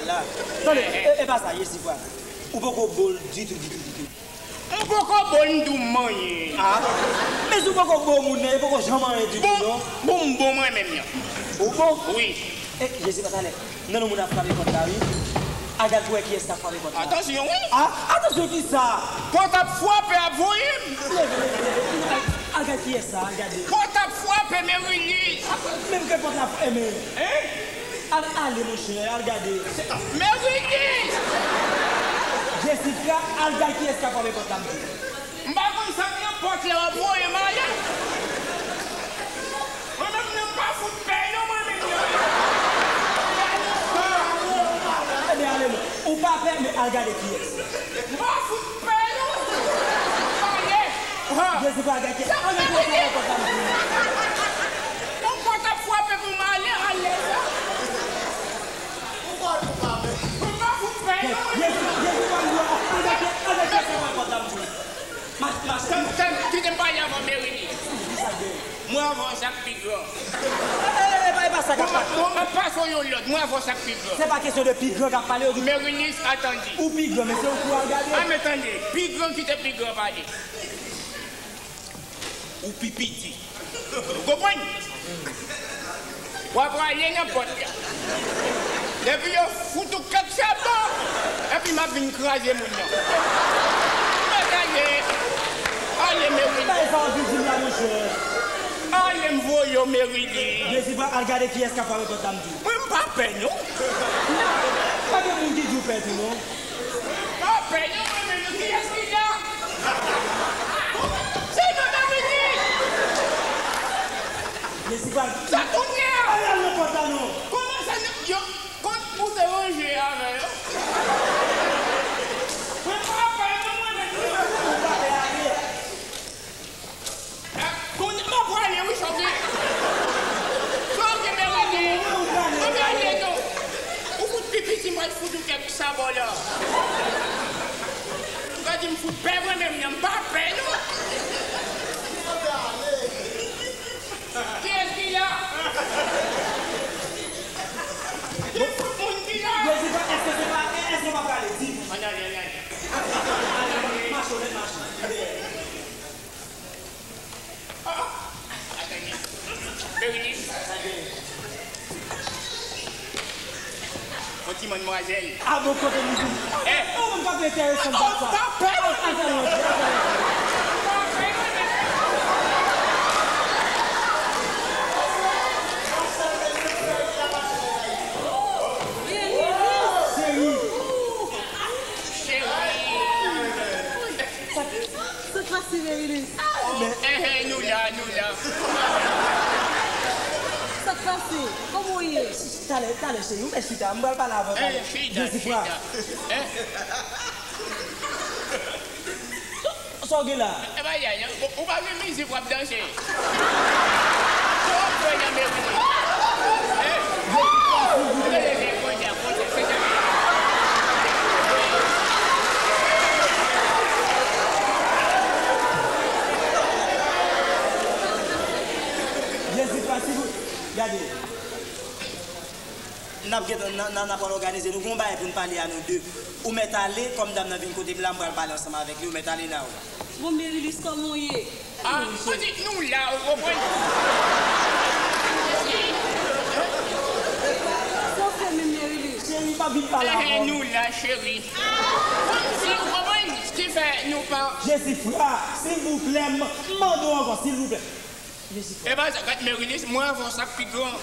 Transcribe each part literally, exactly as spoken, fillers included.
La. Tande, e, e pa sa, Jesifra. Ou poko bo l ditou, ditou, ditou. M poko bo l, m di w manyen. Ah. Men si w poko bo moun nan, e poko janm anyen ditou, non? Bon, m bo mwen menm nan. Ou bo? Wi. E, Jesifra, talè. Nan, nan moun ap frape pòt la, wi. Al gad pou wè kiyès k ap frape pòt la. Atansyon, wi. Ah, atansyon ki sa? Pòt ap frape, ap voye m. Leve, leve, leve. Al gad kiyès sa, al gade. Pòt ap frape, Merilis. Menm ke pòt la, e men. Hein? Al, ale, monchè, al gade. Merilis! Jesifra, al gad kiyès k ap frape pòt la, m di. M pa konn sa k nan pòt la, w ap voye m ale. Mwen menm nan, m pa fout pè non, mwen menm nan. Ebyen, ale non. Ou pa pè, men al gade kiyès. M pa fout pè non. Ale. Ha. Jezi pa gate. Sa mwen mete. Yon pòt ap frape pou m ale, ale sa. Mwen pa fout pè non. Jezi, Jezi pa mwen. Al gade, al gade sa mwen pòt ap di. Mas, mas. Tann, tann, kite m pale avè w, Merilis. Mwen avè w, sa k pi gran. E, e, e, e pa sa k ap pase. Bon, m ap pase w yon lòd. Mwen avè w, sa k pi gran. Se pa kesyon de pi gran k ap pale, yo di. Merilis, a tande. Ou pi gran, men se ou pou al gade. A, men tande. Pi gran, kite pi gran pale. Ou pi piti. Ou konprann? W ap prale nan pòt la. Depi yo fout ou kèk chabon, epi m ap vin kraze moun nan. Mèt ale. Ale, Merilis. Bay sa w ap vin di m la, monchè. Ale, m voye w, Merilis. Jezi pa al gade kiyès k ap frape pòt la, m di w. Mwen, m pa pè, non. Pa gen moun ki di w pè tou, non. Pa pè non, mwen menm, kiyès ki la? Se nou k ap vini! Jezi pa. Sa kounye a! Al nan pòt la non! Kòman sa nou, yo, kont pou se ranje avè yo? Mwen pa pè non, mwen menm. Ou pa pè ale. Kounye a m ap prale wi, chòke. Chòke, men rete. M ap prale non. Ou fout pi piti, m pral fout ou kèk sabò la. Ou ka di m fout pè mwen menm nan, m pa pè non. Kiyès ki la? Ki fout moun ki la? Jezi, èske se pa, èske w pa prale? Di. Ann ale, ann ale. Mache, mache. Merilis. Yon ti manmwazèl. A bon, kote nou vin? Eh. Ou menm k ap enterese m sa. Ou pa pè. Al, al fè manje, al fè manje. Cheri. Cheri. Sa k pase, Merilis? Enhen, nou la, nou la. Sa k pase? Kòman w ye? Talè, talè, cheri, ou mèt chita, m pral pale avè w talè. Eh, chita, chita. Eh? Sa w gen la? E pa yay, non? Ou, ou pa gen mizik w ap danse? Twòp fè nan meri. Eh? Ou te leve kounye a, kounye a, se te. Jezi pa si pou, gade. N ap gentan, n a, n a, n a pral òganize. Nou gen yon bagay pou n pale a nou de. Ou mèt ale, kòm dam nan vin kote m la, m pral pale ansanm avèk li. Ou mèt ale, Nao. Bon, Merilis, kòman w ye? Ah, ou di nou la, ou konprann? Sa w fè menm, Merilis? Cheri, m pa vin pale avè w. Eh, nou la, cheri. Kòmsi, ou konprann, ki fè nou pa. Jesifra, silvouplè, m mande w ankò, silvouplè. Jesifra. E pa sa, gad Merilis, mwen avè w sa k pi gran.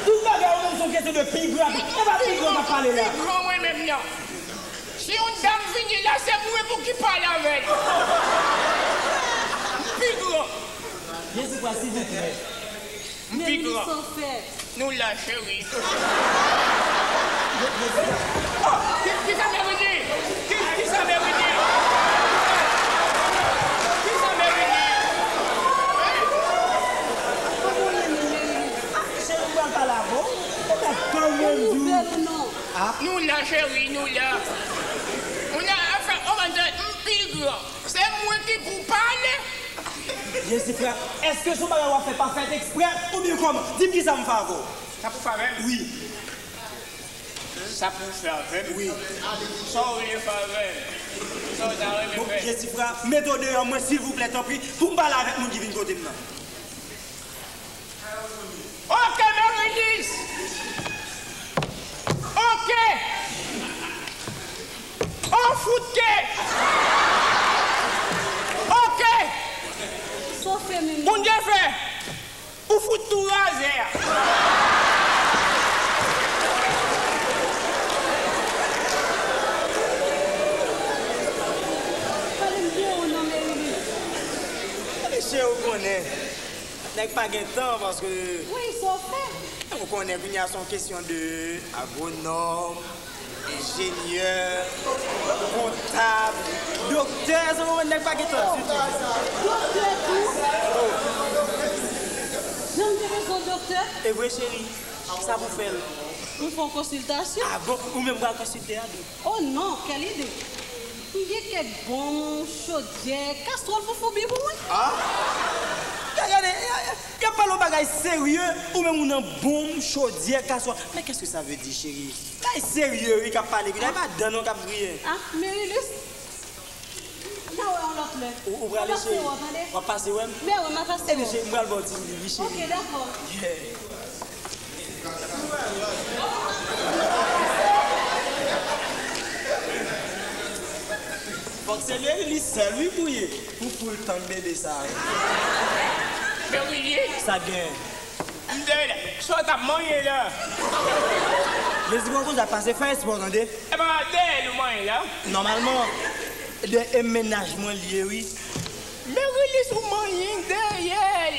Tout bagay ou menm se yon kesyon de pi gran. E pa pi gran k ap pale la. Pi gran mwen menm nan. Si yon dam vini la, se mwen pou ki pale avè l. M pi gran. Jesifra, silvouplè. M pi gran. Merilis, sa w fè? Nou la, cheri. Oh, ki, ki sa Meri di? Ki, ki sa Meri di? Ki sa Meri di? Cheri, m pral pale avè w. Ou mèt tann mwen di w. Ah. Nou la, cheri, nou la. Nou la, anfen, oh my God, m pi gran. Se mwen ki pou pale. Jesifra, èske se yon bagay w ap fè pa fèt eksprè oubyen kòman? Di m kisa m fè avè w. Sa pou fè avè m? Wi. Sa pou w fè avè m? Wi. Sa w vle fè avè m? Sa w ta renmen fè? Bon, Jesifra, mete w deyò mwen, silvouplè, tanpri, pou m pale avèk moun ki vin kote m nan. Oke, Merilis! Oke! On fout ke! Oke! Sa w fè menm? Bondye fè! Ou fout tou razè a. Pale m byen wo non, Merilis. Mesye, ou konnen. Nèg pa gen tan paske. Wi, sa w fè? Ou konnen kounye a se yon kesyon de agwonòm, enjenyè, kontab, doktè, sa w konprann, nèg pa gen tan ditou. Doktè tou? Oh. Janm te bezwen doktè? E vre, cheri, sa pou fè l. Pou fè yon konsiltasyon? Ah bon, ou menm pral konsilte a tou? Oh non, quelle idée! M gen kèk bonm, chodyè, kastwòl foufou byen pou mwen. Ah? Gade, gade, y a, y a pale yon bagay serye, ou menm ou nan bonm, chodyè, kastwòl. Mais qu'est-ce que ça veut dire, chérie? Bagay serye, wi, k ap pale, wi, la, e pa dan non k ap griyen. Ah, Merilis? N a wè yon lòt lè. Ou, ou prale, cheri? M ap pase wè w, tande? W ap pase wè m? Ben wi, m ap pase wè w. Ebyen, cheri, m pral ba w ti bili, wi, cheri. Ok, dakò. Yeah. Fòk se Merilis sèl, wi, pou ye. Pou foul tank bebe sa a. Merilis? Sa gen. M te la. Sa w t ap manyen la? Jezi, pran kouz la, pase fè espò, tande. E pa dèyè l ou manyen la? Nòmalman, de, e mennaj mwen l ye, wi. Merilis, ou manyen dèyè l.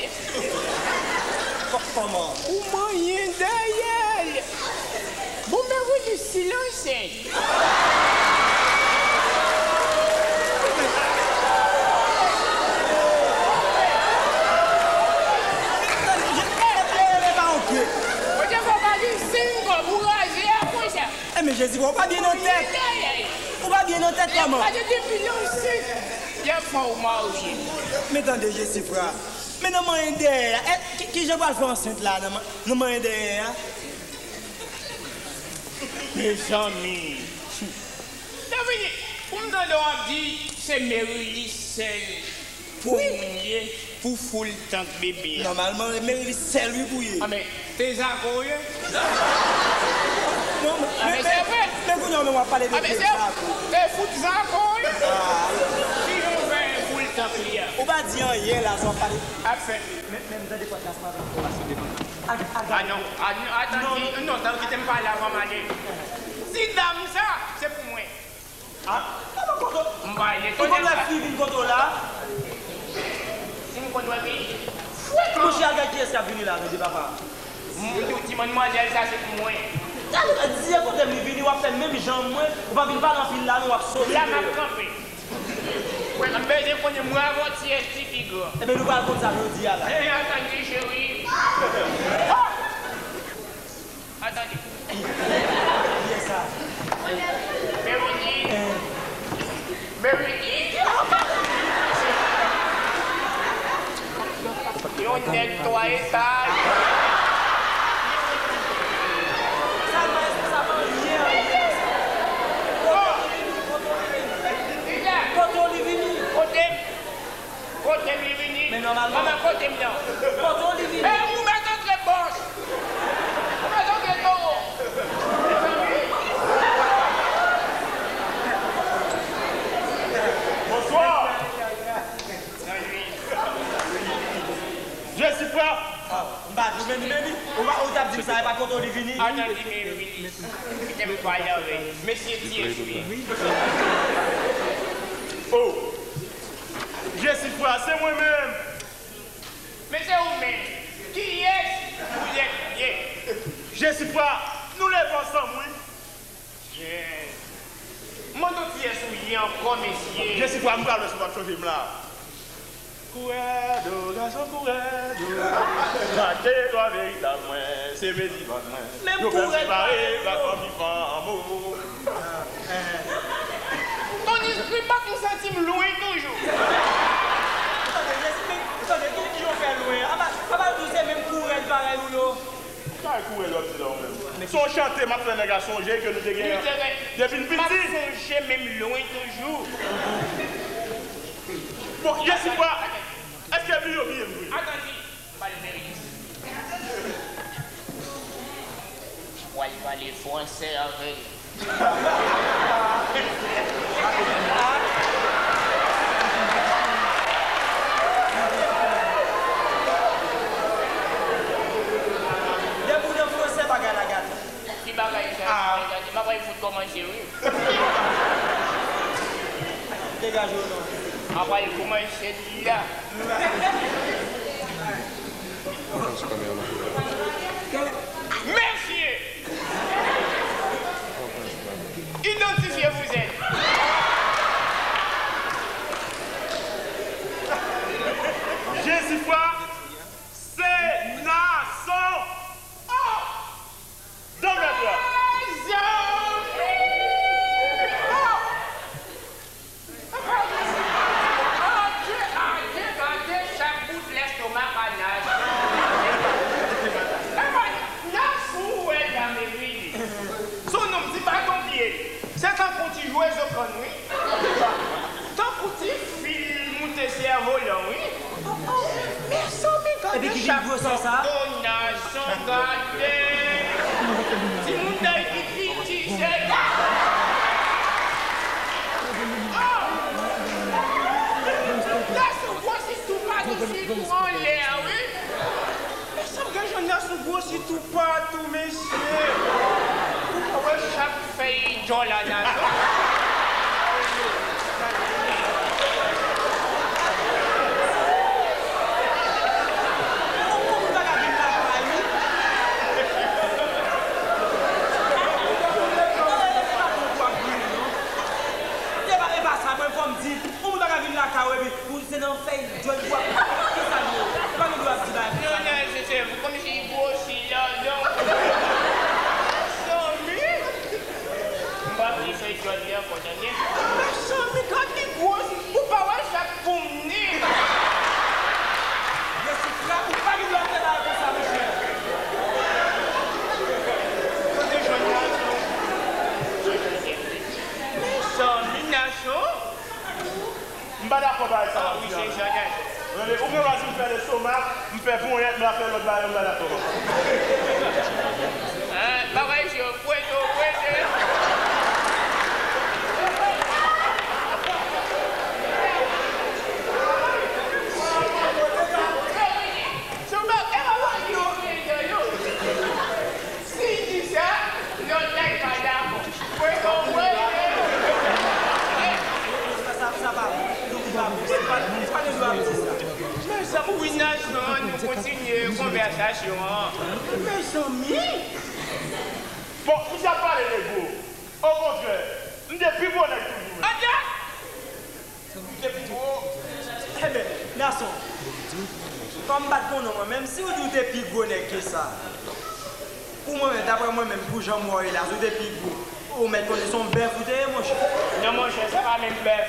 Kò-, kòman? Ou manyen dèyè l. Bon, Merilis, si l ansent. Mwen te fè w pa gen senk kòb, ou raze a konsa. E men Jezi, ou pa byen nan tèt. Ou pa byen nan tèt kòman? Gade depi nan sent, y ap fè w marye. Men tande Jesifra. Men nan manyen dèyè a, e, ki, ki jan pral fè ansent la nan man-, nan manyen dèyè a? Mezanmi. Davini, pou m tande w ap di se Merilis sèl pou moun ye, pou foul tank bebe a. Nòmalman, Merilis sèl wi pou ye. A men, te zako w ye? Non, men, men, men kounye a menm w ap pale de te zako. Te fout zako w ye? Ah. Ki jan w fè foul tank li a? Ou pa di anyen la, sa w ap pale. Ap fè. Men, men m tande pòdkas madanm ou pase devan. A non, a non, atann, non, non, non, kite m pale avan m ale. Ti dam sa, se pou mwen. Ah, kòman kote w? M pa etone. Ou konn wè fi vin kote w la? Si m konn wè fi? Fwèt! Monchè, al gad kiyès k ap vini la, tande papa. M di w ti manmwazèl sa se pou mwen. Gade, di se kote m li vini, w ap fè menm jan mwen, ou pa vin pale anpil la non, w ap soti deyò. La m ap kanpe. Wè, m bezwen konnen mwen avè w kiyès ki pi gran. Ebyen, nou pral konn sa jodi a la. Hey, atann, cheri. Ah! Atann. Kiyès sa? Mewini. Mewini. Yon nèg twa etaj. Sa pa responsab anyen, anyen. Kote w li vini? Kote m? Kote m li vini? Men nòmalman. Kòman kote m nan? Kote w li vini? E ou mèt antre bòs! Ou mèt antre towo! Bonswa! Jesifra! Ah, m pa di w menm, menm, ou pa, ou t ap di m sa, e pa kote w li vini? Atann, li vini. Kite m pale avè l. Mesye T S wi. Oh! Jesifra, se mwen menm! Men se ou menm. Kiyès ou ye? Jesifra, nou leve ansanm, wi. Jen. Mande w kiyès ou ye ankò, mesye. Jesifra, m pral wè si w p ap chanje m la. Kourè do, gason kourè do. Gade dwa veritab mwen, se mezi vant mwen. Yo fè m separe bak fanmi fanm, oh. Tony Skripak, m santi m lwen toujou. Tande, Jezi, men, tande, ki, ki jan w fè lwen? Apa, apa nou se menm kourèd parèy ou yo? Kay koure lòt di la ou menm. Se yon chante m ap fè nèg la sonje ke nou te gen depi n piti. M ap sonje menm lwen toujou. Bon, Jesifwa, èske Biyo bliye m vre? Atann, m pral veye. Pral pale fransè avè l. Depi w nan fransè, bagay la gate. Ki bagay sa? Ah. M ap fout kòmanse, wi. Degaje w non. M ap kòmanse la. Mesye! Identifiez-vous. Jesifwa, se Nason! Oh! Mezanmi! Oh! Adje, adje, gade chak bout lèstomak a Nas. Epa, Nas ou wè la, Meri. Se yon nonm ti baton pye. Se tankou ti jwe zokann, wi. Tankou ti fil moute sèvolan, wi. Mezanmi, gade chak bout. Epi ki vin gwosè sa? Donasyon, gade. Timoun Dayiti piti, se la. Oh! Lè sou gwosi toupatou, sitou anlè a, wi. Mesye, m gen jan Nas ou gwosi toupatou, mesye. Ou pa wè chak fèy djòl a Nas? Ou pa ka vin lakay ou? E pa, e pa sa, mwen, fò m di, yon moun pa ka vin lakay ou epi ou se nan fèy djòl w ap, ki sa l ye? Ou pa gen dwa ap di bagay konsa. Non, non, se, se kòmsi li gwosi la, non. Mezanmi! M pa vle fèy djòl li ankò, tande? Mezanmi, gad li gwo, ou pa wè chak poum ni. Jesifwa, ou pa gen dwa fè bagay konsa, mesye. Kote jwenn Nason? Mezanmi, Nason. M pa dakò bagay sa w ap di a. Tande, ou gen dwa di m fè lestomak, m fè ponyèt, m ap fè lòt bagay, m pa dakò. Bagay yo pwete, pwete. Si l di sa, lòt la pa dakò. Mwen konprann. Sa, sa, sa pa bon. Li pa bon. Li pa, li pa gen dwa ap di sa. Mezanmi, wi, Nason, nou kontinye konvèsasyon an. Mezanmi! Bon, misye ap pale de gwo. Okontrè, m te pi gwo nèg toujou, menm. Anjan! Ou te pi gwo. Enben, Nason, kòm m pa t konnen w, mwen menm, si w di w te pi gwo nèg ke sa, pou mwen menm, daprè mwen menm, pou jan m wè w ye la, si w te pi gwo, ou mèt konnen se yon bèf ou te ye, monchè. Non, monchè, se pa menm bèf.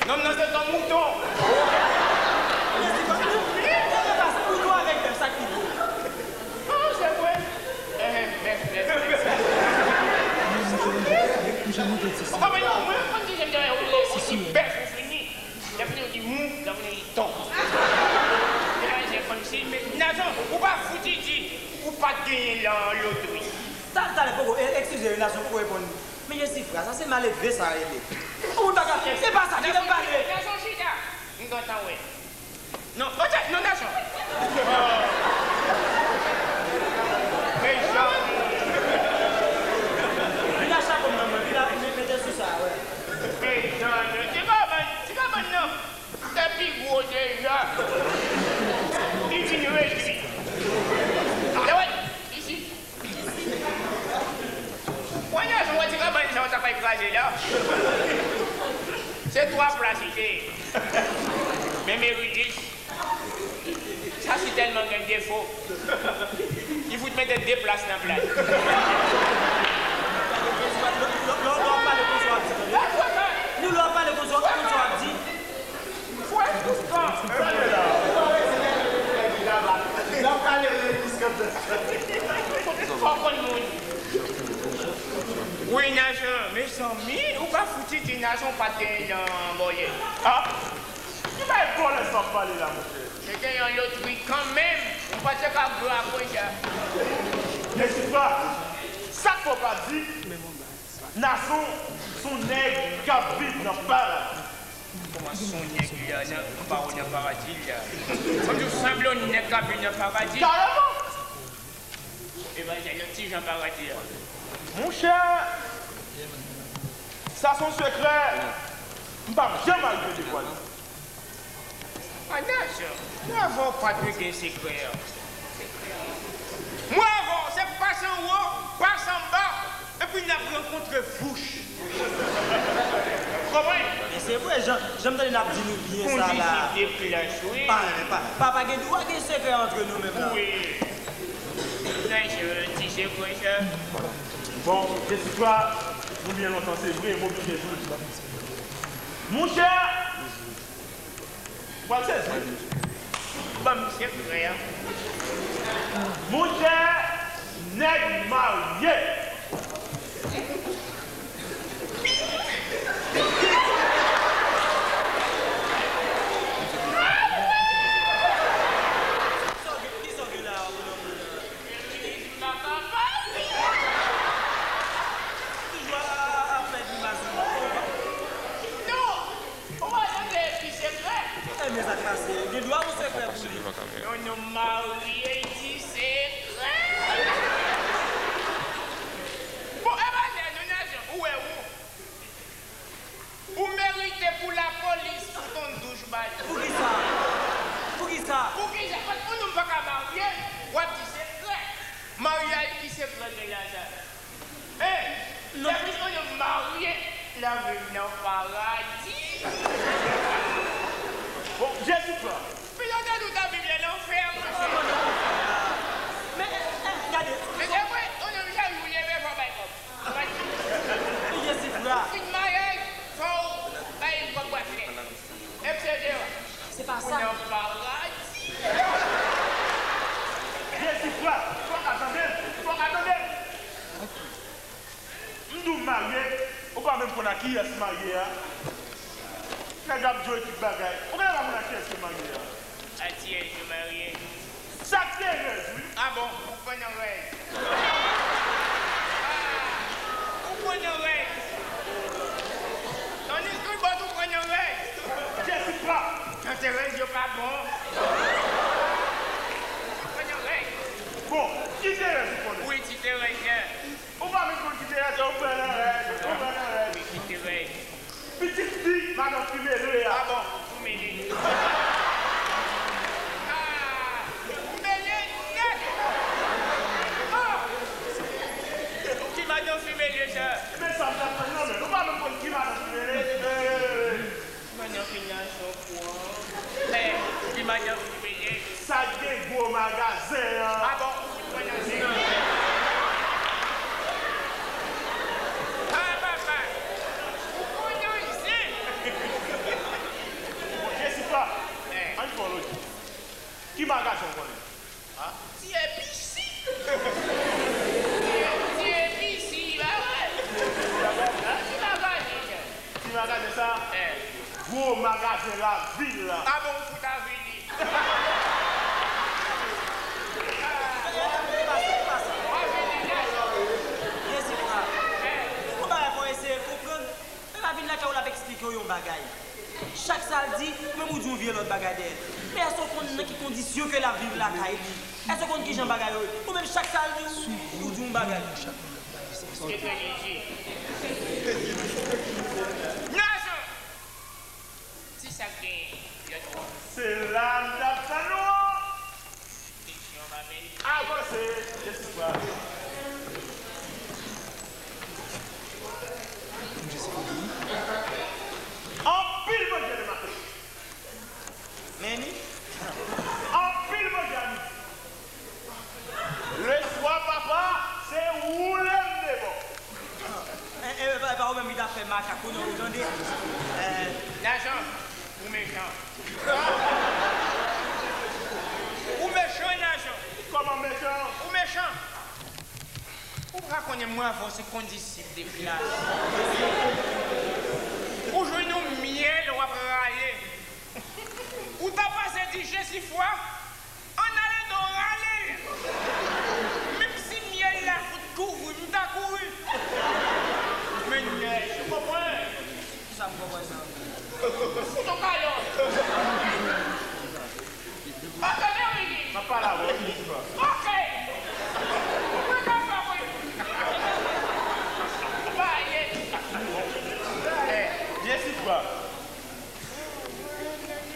Nonm nan se t yon mouton. Men se pa, men se pa sa, mouton avèk bèf, sa k pi gwo? Ah, se vre. Enhen, bèf, bèf, bèf. Ou konprann, mwen, mwen konn di jan m te wè ou, ou di bèf, ou fini. Lè fini, ou di mou, lè fini, ou di ton. Lè fini, kòmsi, men, Nason, ou pa fouti di, ou pa t genyen lan lotri. Talè, talè, poko, e, eskize, Nason, poko reponn. Men Jesifwa, sa se maledve sa rele. Ou ta ka fè, se pa sa, kite m pale. Nason, chita. M gentan wè. Non, oke, non, Nason. Mezanmi. Vin a chapo m nan mwen, vin a, me-, mete sou sa, wè. Mezanmi, ti kabann, ti kabann nan, te pi gwo deja. Li vin redui. Lè wè, isi. Wè, Nason, wè ti kabann sa, w ta fè kraze la. Se twa plas li te ye. Men Merilis, sa si tèlman gen defo, li fout mete de plas nan plas. Lè, lè, lè w ap pale konsa w ap di, tande. Nou, lè w ap pale konsa, konsa w ap di. Fwè toutan. N ap pale reyèl jiskansè. Wi, Najan, mezanmi, ou pa fouti di Najan ou pa t genyen nan bòyèt. Ah! Ki bagay vòlè sa w ap pale la, monchè? Se te yon lotri kanmenm, ou pa te ka bwè konsa. Jesifra, sa k fè w pa di Nason s on nèg k ap viv nan paradi? Kòman s on nèg la nan, pa w nan paradi la? Kòmsi w sanble yon nèg k ap viv nan paradi? Kareman! Evanjèl, yon ti jan paradi a. Monchè, sa s on sekrè m p ap janm al devwale. An Najan, mwen avè w pa dwe gen sekrè. Mwen avè w se pas anwo, pas anba, epi n ap rankontre vouch. Konprann? Men se vre, jan, jan m tande n ap di nou byen sa la. Kondisip de klas, wi. Pa, pa, pa, pa gen dwa gen sekrè antre nou menm la. Wi. Nan jwe ti sekrè sa. Bon, Jesifra, nou byen lontan, se vre, m oblije di w. Monchè, w pral sezi. Ban m sekrè a. Monchè, nèg marye. Toujou ap fè grimas. Non! Ou pa janm gen ti sekrè. E men sa k pase? Gen dwa yon sekrè pou li. Yon nonm marye, ti sekrè. Bon, e pa lè nou nan jan, ou wè ou. Ou merite pou lapolis fout on douch ba li. Poukisa? Poukisa? Poukisa? Paske yon nonm pa ka marye, w ap di sekrè. Maryaj ki sekrè gen ladan? Hein? Non. Depi yon nonm marye, l ap viv nan paradi. Bon, Jesifra. Pi lontan nou ta viv nan lanfè, monchè. Men, eh, eh, gade. Men se vre, yon nonm chak jou leve fò bay kòb. Jesifra. Fin maryaj, fò w bay l kòb braslè, et cetera. Se pa sa. Ou nan paradi. Jesifra, fò w ka tande m, fò w ka tande m. M di w m marye, ou pa menm konn a kiyès m marye a. Nèg ap di w tout bagay. Ou genlè pa konn a kiyès ou marye a. A kiyès ou marye? Sa k Terèz, wi. Ah bon, ou pran nan rèz. Ah, ou pran nan rèz. Tandis tout bòt ou pran nan rèz. Jesifra. Nan Terèz yo pa bon. Ou pran nan rèz. Bon, ki Terèz ou konnen? Wi, ti Terèz la. Ou pa menm konn ki Terèz, ou pran nan rèz, ou pran nan rèz. Wi, ki Terèz. Pitit fi madan Fimele a. Ah bon, Fimele. Ah, Fimele nèt. Ah! Ki madan Fimele sa? Men sa m t ap tann nan men l. Ou pa menm konn ki madan Fimele? Eh. Madan Fimele sa w pran. Eh, ki madan Fimele? Sa k gen gwo magazen an. Ah bon, ou fout pran nan zen. Ah, papa, ou pran nan zen. Bon, Jesifra, eh, ann fè yon lojik. Ki magazen w konnen? Ah, ti episi. Ti episi, pa vre? Ti magazen sa. Ti magazen sa? Eh. Gwo magazen lavil la. Ah bon, ou fout avili. Jesifra, gon bagay fò w eseye konprann. Men pa vin lakay ou l ap eksplike w yon bagay. Chak sa l di, ou menm ou di yon vye lòt bagay dèyè l. Men èske w konn nan ki kondisyon ke l ap viv lakay li? Èske w konn kijan bagay yo ye? Ou menm chak sa l di w, ou di yon bagay. Najan! Ti sa k genyen, lòt bò. Se la m t ap tann ou an. Avanse, Jesifra. Anpil manje le maten. Men ni. Anpil manje a midi. Leswa, papa, se woule m debò. E, e, e pa ou menm ki t ap fè makak, kounye a ou tande. Eh, Najan, ou mechan. Ou mechan, Najan. Kòman mechan? Ou mechan. Ou ka konnen mwen avè w se kondisip de klas. Ou jwenn yon myèl w ap rale. Ou ta pase di Jesifwa, ann ale non rale l. Menm si myèl la fout kouvri m, m ta kouri. Men nèg, ou konprann? Sa m konprann sa. Fout yon kalòt. Oke, Merilis. M ap pale avè w, Jesifwa. Oke. Mwen kapab, wi. Pale. Eh, Jesifwa.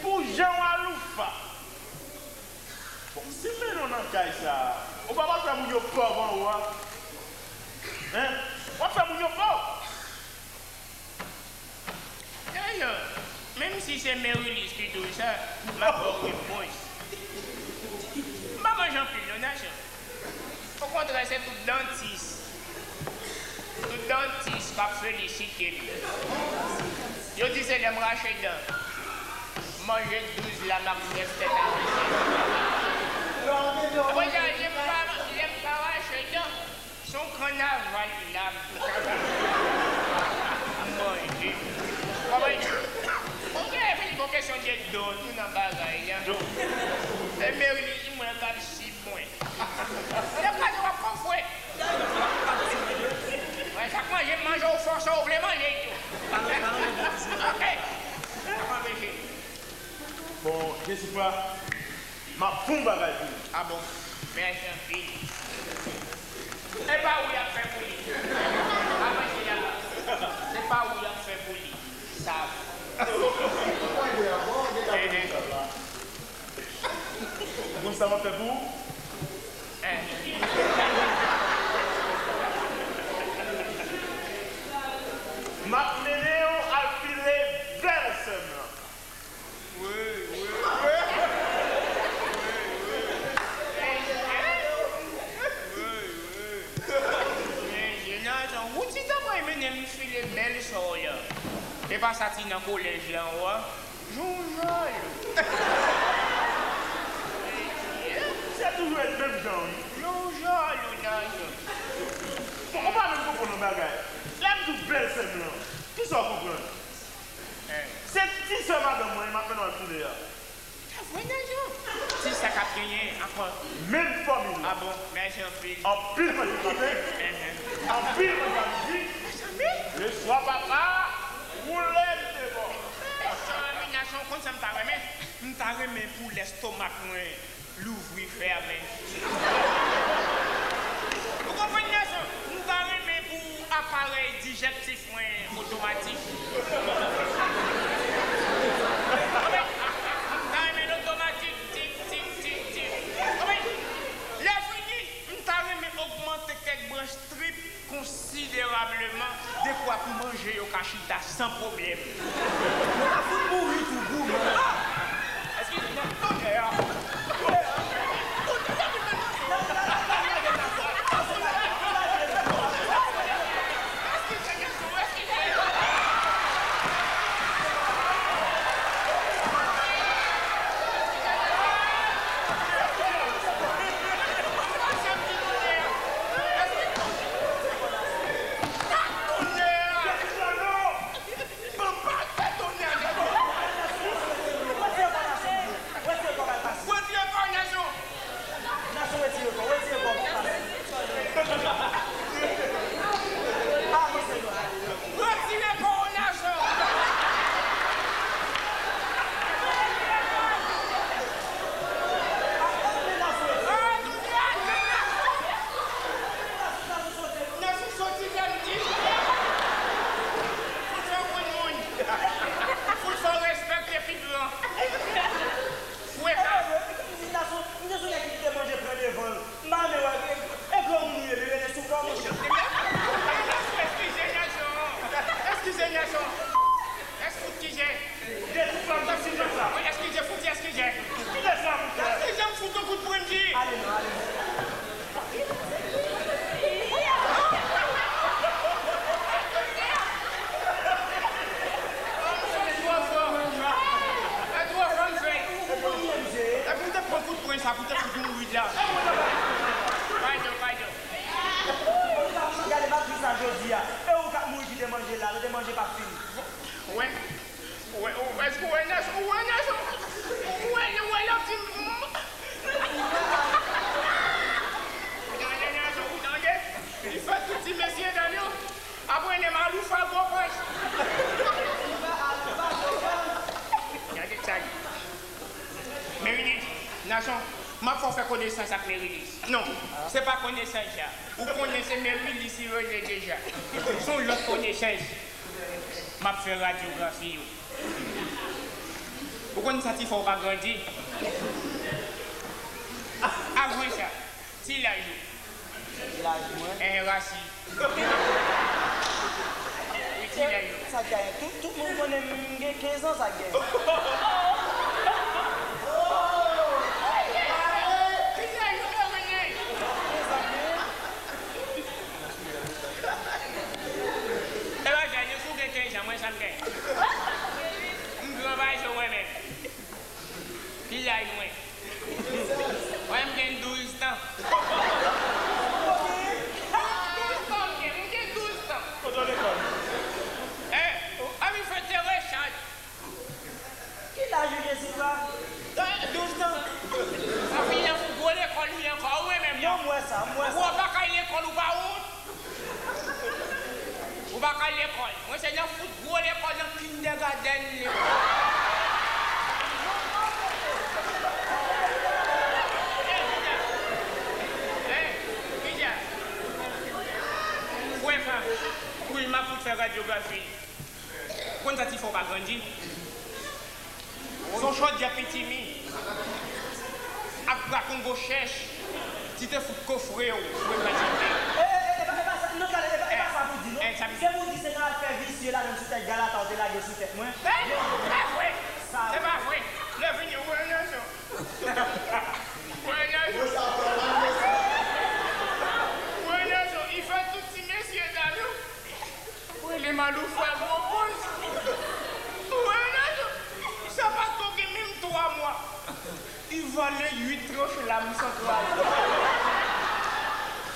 Pou jan w aloufa. Bon, si m mennen w nan kay sa a, ou pa pral fè moun yo pòv anwo a? Hein? W ap fè moun yo pòv. Dayè, menm si se Merilis ki di w sa, m ap ba w repons. M pa manje anpil non, Nason. Okontrè, se tout dantis, tout dantis k ap felisite m. Yo di se lè m rache dan, m manje douz lam ak nèf tèt aranse. Apre sa, lè m pa, lè m pa rache dan, se yon kannaval lam. M manje. Kòman, bon, gen fini pou kesyon de do, nou nan bagay la. E Merilis, mwen k ap sip mwen. Lè w gade w ap konfwe. Mwen, chak manje m manje, ou fòse w vle manje tou. Ok. Sa pa peche. Bon, Jesifwa, m ap fè yon bagay pou ou. A bon? Mèsi anpil. E pa ou y ap fè pou li. Pa manje la. Se pa ou y ap fè pou li. Sa. Enhen. Ou konn sa m ap fè pou ou? Eh. M ap mennen w al file bèl sè m lan. Wi, wi, wi. Wi, wi. Men, Jonathan, ou ti ta pral mennen m file bèl sè w lan. E pa sa ti nan kolèj la, w a. Jan w jalou. Se toujou ret menm jan, wi. Jan w jalou, Nason. Bon, ou pa menm konprann yon bagay. Lè m di w bèl sè m lan, kisa w konprann? Eh. Se ti sè madanm mwen, m ap mennen w al file a. Se vre, Nason? Ti sè k ap genyen ankò. Menm fòmil la. A bon, mèsi anpil. Anpil manje maten. Enhen. Anpil manje midi. Mezanmi. Leswa, papa, woule m devò. Mezanmi, Nason, konn sa m ta renmen? M ta renmen pou lèstomak mwen louvri fèmen. Ou konprann, Nason? M ta renmen pou aparèy dijèktif mwen otomatik. Anben, m ta renmen l otomatik, tik, tik, tik, tik. Anben, lè fini, m ta renmen ogmante kèk branch trip konsiderableman, dekwa pou manje yo ka chita san pwoblèm. Ou ta fout mouri tou, goumen. Ah! Eskize, nan tonè a. jodi a. E ou k ap mouri kite manje la, lè manje p ap fini. Ou wè? Ou wè, ou, èske ou wè Nelson? Ou wè Nelson? Ou wè, ou wè l ap di m. Ou tande Nelson, ou tande? Li fè tout ti mesye dam yo ap rele m Aloufa Gwo Panch. Gade sa li. Merilis, Nelson, m ap fè w fè konesans ak Merilis. Non, se pa konesans sa. Ou konnen se Merilis li rele deja. Se yon lòt konesans. M ap fè radyografi yo. Ou konn sa ki fè w pa grandi? Avan sa, ti laj ou. Ti laj mwen? Enhen, rasi. Wi, ti laj ou. Sa k genyen? Tout, tout moun konnen m gen kenz an, sa k genyen? Ti laj ou, mwen konnen. Kenz an, men. E pa sa, nou sou gen kenz an, mwen sa m gen. M gran pase w mwen menm. Ki laj mwen? Mwen m gen douz tan. Douz tan m gen, m gen douz tan. Kote w lekòl? Eh, anvi fè te rechaj. Ki laj ou, Jezikra? Douz tan. Sa fini an fout gwo lekòl li ankò, ou menm non. Mwen sa, mwen sa. Ou pa kay lekòl, ou pa wont? Ou pa kay lekòl. Mwen se nan fout gwo lekòl, nan kindergarten lekòl. Eh, kija? Frè pa. Wi, m ap fout fè radyografi. Ou konn sa ki fè w pa grandi? Se yon chodyè pitimi ak bra Kongo chèch ki te fout kofre w pou w pa jete. E, e, e, e pa, e pa sa, non, gade, e pa, e pa sa pou di, non. Eh, sa m Se pou di se nan al fè visye ladann sou tèt galata w te lage sou tèt mwen. Eh, se pa vre. Sa Se pa vre. Lè vini, ou wè nan son. Ou wè nan son. Ou wè nan son. Li fè tout ti mesye dam yo. Ou rele m Aloufa Gwo Panch. Ou wè nan son. Sa pa t ko gen menm twa mwa. Li vale uit tranch lam santral.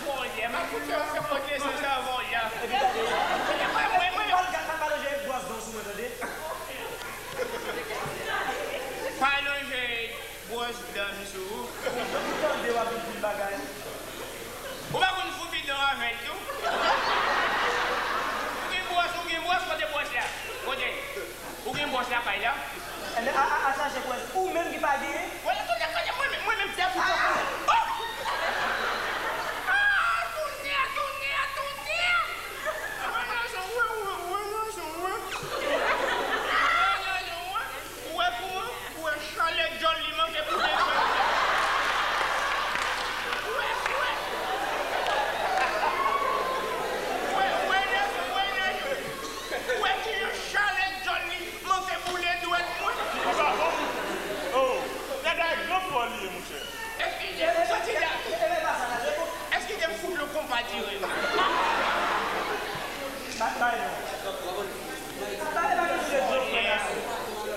Vòlè, m ap fout fè w fè konesans a vòlè. Epi gade, mwen, mwen, mwen, pa lonje bwòs dan sou mwen, tande? Pa lonje bwòs dan sou ou. Ou tande w ap vin di m bagay. Ou pa konn fout bidon avè l tou? Ou gen bwòs, ou gen bwòs, kote bwòs la? Kote? Ou gen bwòs lakay la? Enben, a, a, a chache bwòs. Ou menm ki pa genyen? Wè, tande, tande, mwen menm, mwen menm, se pou kòkò. Oh! Ah, tounen, tounen, tounen! Wè nan son, wè, wè, wè nan son, wè. Wè nan son, wè. Ou wè kouman? Ou wè chalè djòl li manke pou desann. Ou wè, ou wè. Ou wè, ou wè nan son, ou wè nan son. Ou wè kijan chalè djòl li manke boule dwèt mwen. Li pa bon. Oh, gade a gran pwòl li ye, monchè. Eskize m, soti la. Eskize m, fout le konpa dire. Pale pa kesyon de dlo frè Nasyon.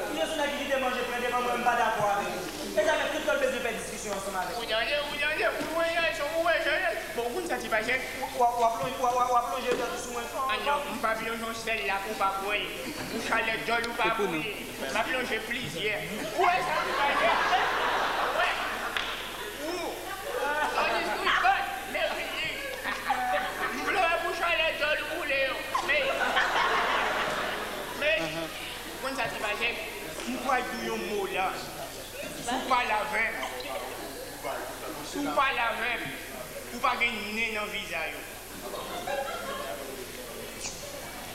Ou se sou nèg ki kite manje plen devan mwen, m pa dakò avèk ou. E sa fè tout lè w bezwen fè diskisyon ansanm avèk mwen. Ou tande, ou tande, ou wè Nelson, ou wè Jeannette. Bon, ou konn sa ki pase? W ap lonje, w ap lonje dòt sou mwen. Ah non, m p ap lonje yon sèl la pou w pa kwè. Pou chalè djòl ou pa boule. M ap lonje plizyè. Ou wè sa ki pase? Ou wè? Ou. An diskisyon, men fini. M plore pou chalè djòl ou boule yo. Men. Men. Ou konn sa ki pase? M pral di w yon mo la. Si w pale avè m, si w pale avè m, ou pa gen nen nan vizaj ou.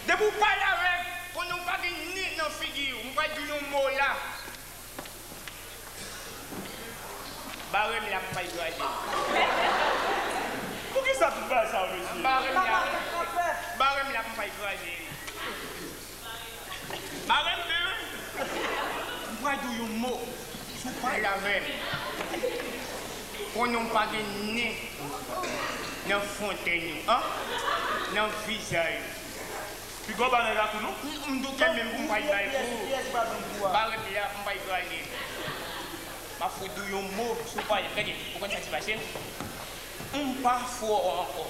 Depi w pale avè m, konnen w pa gen nen nan figi w. M pral di w yon mo la. Bare m la pou m pa l kraze. Poukisa tout bagay sa yo, mesye? Bare m la. Bare m la pou m pa l kraze. Bare m, bare m. M pral di w yon mo. Si w pale avè m, konnen w pa gen nen nan fontenn ou, an? Nan vizaj ou. Piga w ba nèg la kou non. M, m doute menm pou m pa l bay kou. Bare m la pou m pa l kraze. M ap fout di w yon mo, si w pale, gade, ou konn sa ki pase? M pa fè w ankò.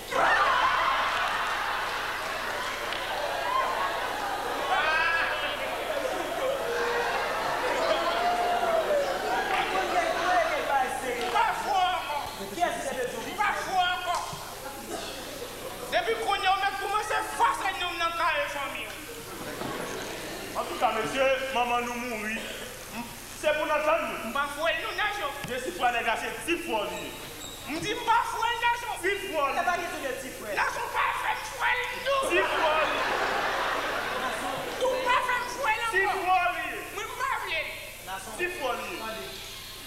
Fase nonm nan kare fanmi w. Antouka, mesye, manman nou mouri. M-, se pou n antann nou. M pa fwèl non, Najon. Jesifra, nèg la se ti frè w li ye. M di m pa fwèl, Najon. Ti frè w li ye. E pa kesyon de ti frè. Najon, pa fè m fwèl non. Ti frè w li ye. Ou pa fè m fwèl ankò. Ti frè w li ye. Mwen m pa vle l. Ti frè w li ye. Tande.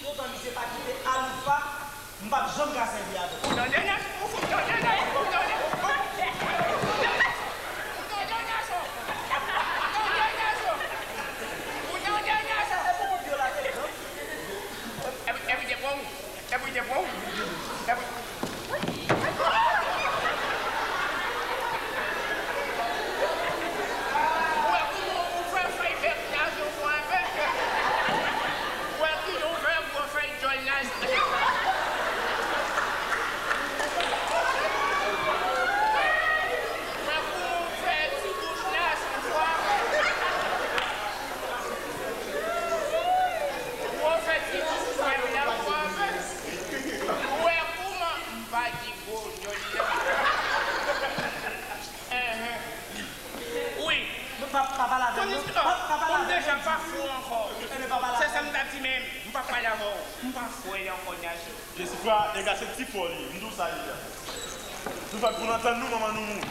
Lontan misye pa kite Aloufa, m p ap janm ka sèvi avè l. Ou tande, Najon? Ou tande, Najon? Ou tande? Ou tande, Najon? Ou tande, Najon? Ou tande, Najon? Epi, epi, te pran ou. Epi, te pran ou. Epi. Ou wè kouman ou fè fèy bèk Najon fò avè? Ou wè kijan ou fè gwo fèy djòl Najon? Ou wè kouman ou fè ti bouch Najon fò avè? Ou wè ou fè ti bouch fèy la fò avè? Ou wè kouman m pa di gwo djòl la? Enhen. Wi. Pa, pa pale avè m, non. Pa, pa pale avè m, non. Ou deja pa fou ankò. Enben, pa pale avè m. Se sa m t ap di menm. M p ap pale avè w. M pa fou ankò, Najon. Jesifra, nèg la se ti frè w li ye. M di w sa deja. Nou fèt pou n antann nou, manman nou mouri.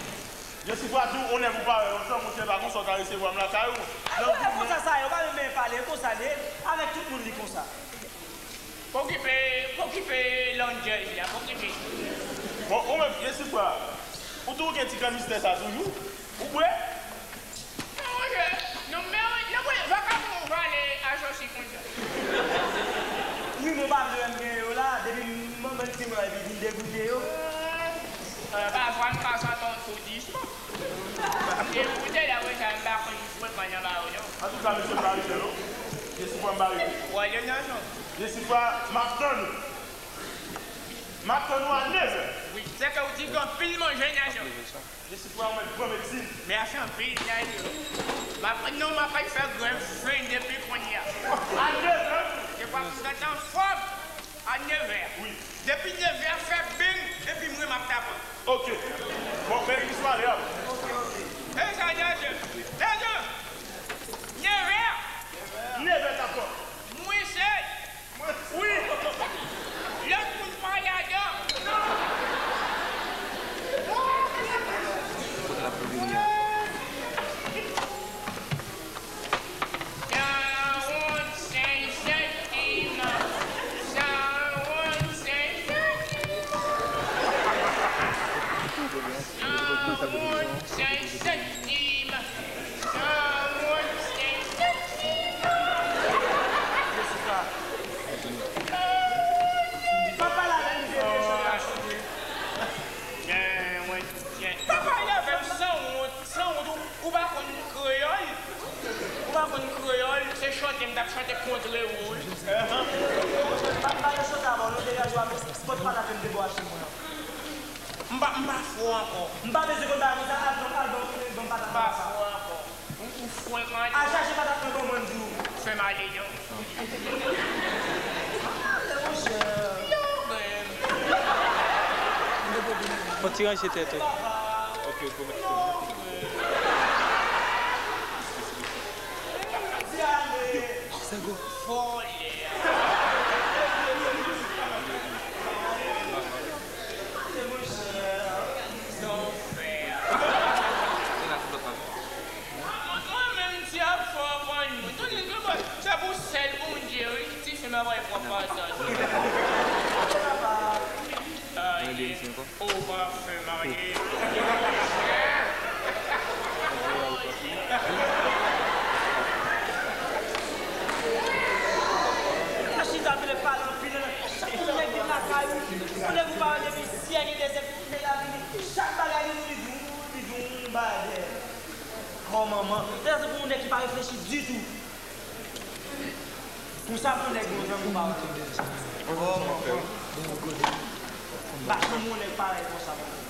Jesifra di w, on nèg ou pa wè lontan, monchè, pa konsa w ta resevwa m lakay ou. Nan goumen. Konsa sa ye, ou pa menm pale, konsa l ye, avèk tout moun li konsa. Pa okipe, pa okipe landjèz la, pa okipe. Bon, ou menm, Jesifra, ou toujou gen ti granmistè sa toujou? Ou bwè? Non, monchè, non, men, non, men, vakabon vale ajansi konsa. Wi, men w pa vle wè m gen yo la, depi m manman ti mwen epi vin degoute yo. Euh, pafwa m ka santi yon soudisman. Degoute, dapre sa, m pa konn frekan nan ba yo, non. Antouka, mesye, m pa rete, non. Jesifra, m pa rete. W ale nan zòn. Jesifra, m ap tann ou. M ap tann ou a nevè. Wi, se ke w di gen anpil manje nan zòn. Jesifra, ou mèt pran medsin. Mèsi anpil, Nayon. M ap, non, m ap fè grèv fen depi kounye a. A nevè? Se pa pou m gentan anfòm. A nevè. Wi. Depi nevè a fè beng, epi mwen m ap tapan. Ok. Bon, men ki sware a. E sa, Nayon. Nayon. Nevè a. Nevè tapan. Mwen se Wi. Lòt moun pa ladan. Sa wont senk santim. Sa wont senk santim. Sa wont senk santim. Sa wont senk santim. Jessica. Pa pale avè m, se mechan gason. Sa wont, sa wont, ou, ou pa konn kreyòl? Ou pa konn kreyòl? Se chante m t ap chante kontre ou, wi. Pa, pa pale chante avè w, non, degaje w avè m, se pòt patat yo m te ba w achte mwen an. M pa, m pa fou ankò. M pa bezwen konn bagay konsa, al ban, al ban, ban m patat mwen sa. M pa fou ankò. Ou, ou frekan. Al chache patat mwen ban mwen, m di w. Fè m ale, non. Ale, monchè. Non, men. Fò ti ranje tèt ou. Ok, ou pwomèt. Non, men. Di ale. Sègo. Vòlè. Ale, monchè. Sa w fè a? Mwen, mwen menm, ti ap fè w konn mwen. Tande, se pou sèl Bondye, wi, ti fi m ap pran pòz sa. Aye. Ou pa fè marye. Sa chita vle pale anpil. Chak moun nèg gen lakay ou. Yon nèg ou pa wè depi syèk e dèsyèk, nèg la vini. Chak bagay li di w, li di w, li di w yon bagay. Kò manman. Sa se pou yon nèg ki pa reflechi ditou. Konsa pou nèg yon zanmi pa wè. Oh, manman. M pa janm wè yon nèg parèy konsa, manman.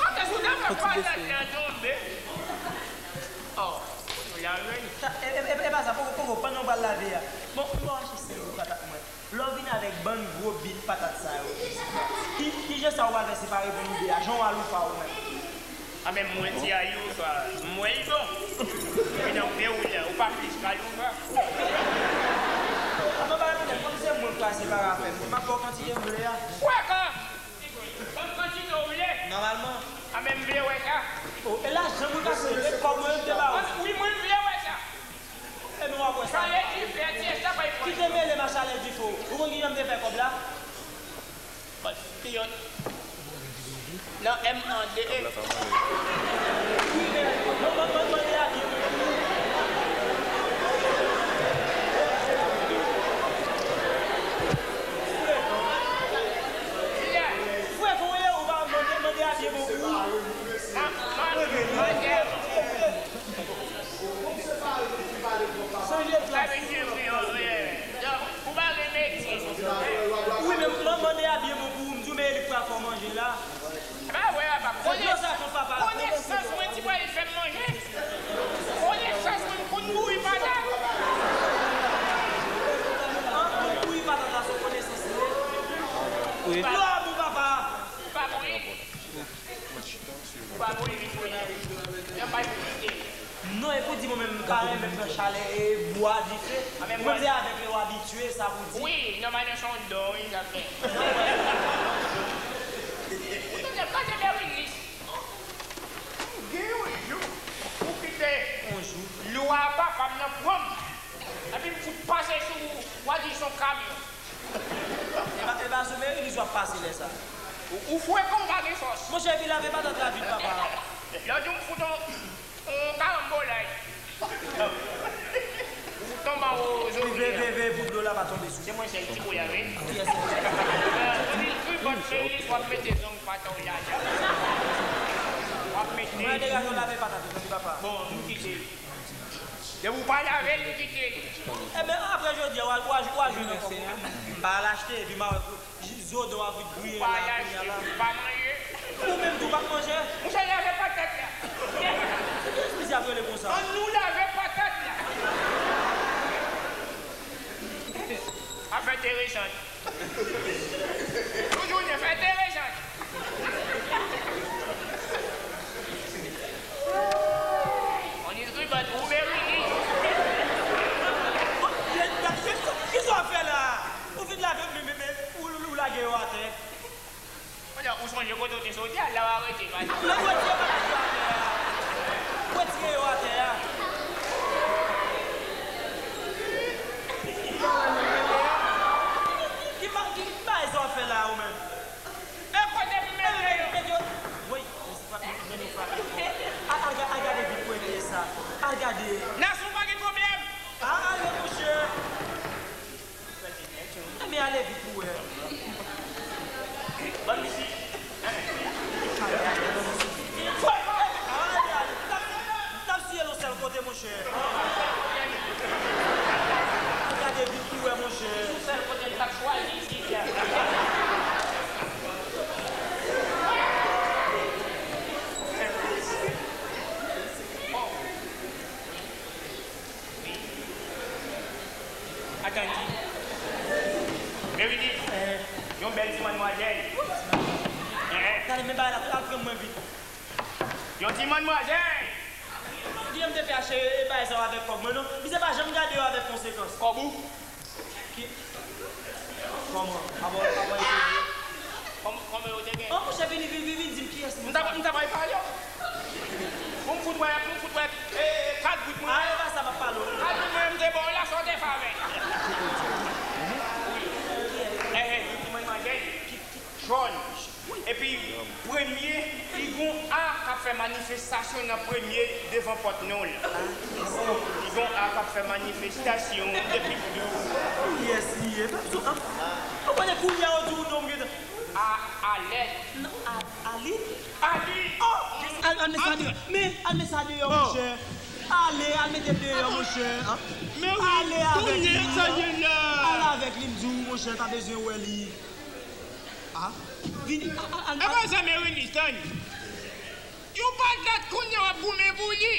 Kòmsi w ta fè patat la tonbe? Oh. La, wi. Sa, e, e, e, e pa sa, poko, poko, pandan w pral lave a. Bon, m ba w achte sèl bout patat mwen. Lè w vin avèk bann gwo bit patat sa yo, ki, ki jan sa w pral fè separe pou nou de a? Jan w al ou pa ou menm? A, men mwen di a Yofa, m wè l bon. Li nan pen ou la, ou pa plis ka Yofa. Avan bagay mwen, kòm se mwen k pral separe afè m, m ap ba w kantite m vle a. Kwè ka! Ban m kantite w vle. Nòmalman. A, men m vle wè sa. O, e lajan mwen ka se, e kòb mwen m te ba ou. Wi, mwen m vle wè sa. Ebyen w ap wè sa. Chalè dife a, ti eskapay pran. Kite mele m a chalè dife w. Ou konn kijan m te fè kòb la? Bon, piyon. Nan M an de e. Wi, men, mwen, mwen, mwen, mwen te abiye pou ou. Frekan. Frekan, ou ye, ou pa mande, mande abiye pou ou. Ma, ma, mande. Chanje plas. Ou pa gen metye. Wi, men manman de a byen bon pou ou, m di w, men e li k pral fè w manje la. Ba wè, papa. Konesans mwen, ti bwa, li fè m manje. Konesans mwen, m konn bouyi patat. An, konn bouyi patat la, se konesans li ye. Wi. Lò a bon, papa. Pa bouyi. Ou pa bouyi vin bouyi. Jan bay pou kite. Non, e pou di mwen menm, m pa renmen pran chalè e bwa dife. Ou menm se avèg yo abitye, sa pou di. Wi, nòmalman se yon don, wi, sa fè. Ou tande, tande Merilis. Gen yon jou, ou kite yon jou, lwa papa m nan pran m. Epi m fout pase sou ou, w a di se yon kamyon. E pa, e pa sou Merilis w ap pase lè sa. Ou, ou frekan, ou pa gen fòs. Monchè, epi lave patat la vit, papa. Lòt jou, m fout on, on karanbolay. Ou fout tonbe anwo zòrye a. Veye, veye, veye pou dlo la pa tonbe sou ou. Se mwen sèl ti boya, wi. Kiyès? Merilis, w ap mete zong pa ta w la. W ap mete. Mwen degaje w lave patat ou, tande papa. Bon, nou kite. Depi w pa lave l, nou kite l. Ebyen, apre jodi a, w a, w a, w a jwenn ankò. M pa al achte, epi m a wè kou, zo do a vin griye la, kounye a la. Ou pa al achte, ou pa manje. Ou menm tou, w p ap manje. Monchè, lave patat la. Se kiyès misye ap rele konsa? Ann nou lave patat la. Afè enteresan. Yon jounen fè enteresan. On is riban ou Merilis. Kisa w ap fè la? Ou fin lave, men, men, men, ou, ou, ou lage yo atè. Ou sonje kote w te soti a, la w a rete, pa di. Lè w retire bagay yo atè a. Retire yo atè a. Ki, ki, ki bagay sa w ap fè la, ou menm? E kote pou mete yo? Mete yo. Woy, men nou frape. Al, al, al gade vit pou enveye sa. Al gade. Nasyon pa gen pwoblèm. A, ale, monchè. Enben, ale vit pou wè. Bann isit. Fò, ale, ale. N ap, n ap siye l yon sèl kote, monchè. Gade vit pou wè, monchè. Yon sèl kote n t ap chwazi isit la. Wi. Atann ti. Merilis. Eh. Yon bèl ti manmwazèl. Eh. Gade, men bagay la, al pran mwen vit. Yon ti manmwazèl. Kiyè m te fè achte bagay sa yo avèk kòb mwen, non. Misye pa janm gade yo avèk konsekans. Kòb ou? Ki? Kòman? Avan, avan yo te ye? Kòm-, kòman yo te gen? An, monchè, vini, vini, vini, vini di m kiyès li. M ta, m ta pral pale w. Pou m fout wè, pou m fout wè, e, e, kat bout mwen. A, e pa sa m ap pale w. Kat bout mwen, m te ba w la, sa w te fè avè l. Wi. E, e, mwen mande. Jòn. Epi, premye, li gon A k ap fè manifestasyon nan premye devan pòt non l. Li gon A k ap fè manifestasyon depi tou. Kiyès li ye? Ou konnen kounye a yo di w non m gentan. A, Alèt. Non, A, Ali. Ali. Oh! Al, al met sa deyò. Men, al met sa deyò, monchè. Ale, al mete l deyò, monchè. Ale avèk li. Al avèk li, m di w, monchè, ta bezwen wè li. A, vini, a, a, a. Apa sa, Merilis, tann. Yon patat kounye a w ap goumen pou li.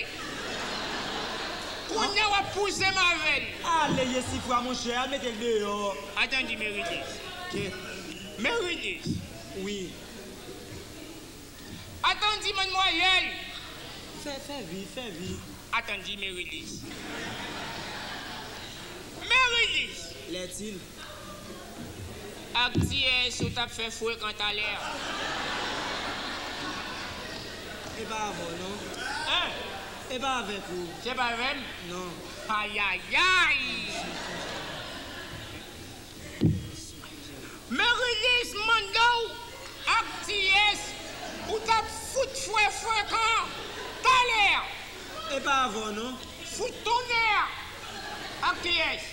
Kounye a w ap pouse m avè l. Ale, Jesifra, monchè, al mete l deyò. Atann di Merilis. Ke? Merilis. Wi. Atann di madmwazèl. Fè, fè vi, fè vi. Atann di Merilis. Merilis. Lètil. Ak kiyès ou t ap fè frekan talè a? E pa avè w, non. Hein? E pa avèk ou. Se pa avè m? Non. Ayayay! Merilis mande w ak kiyès ou t ap fout fè frekan talè a? E pa avè w, non. Fout tonnè a! Ak kiyès?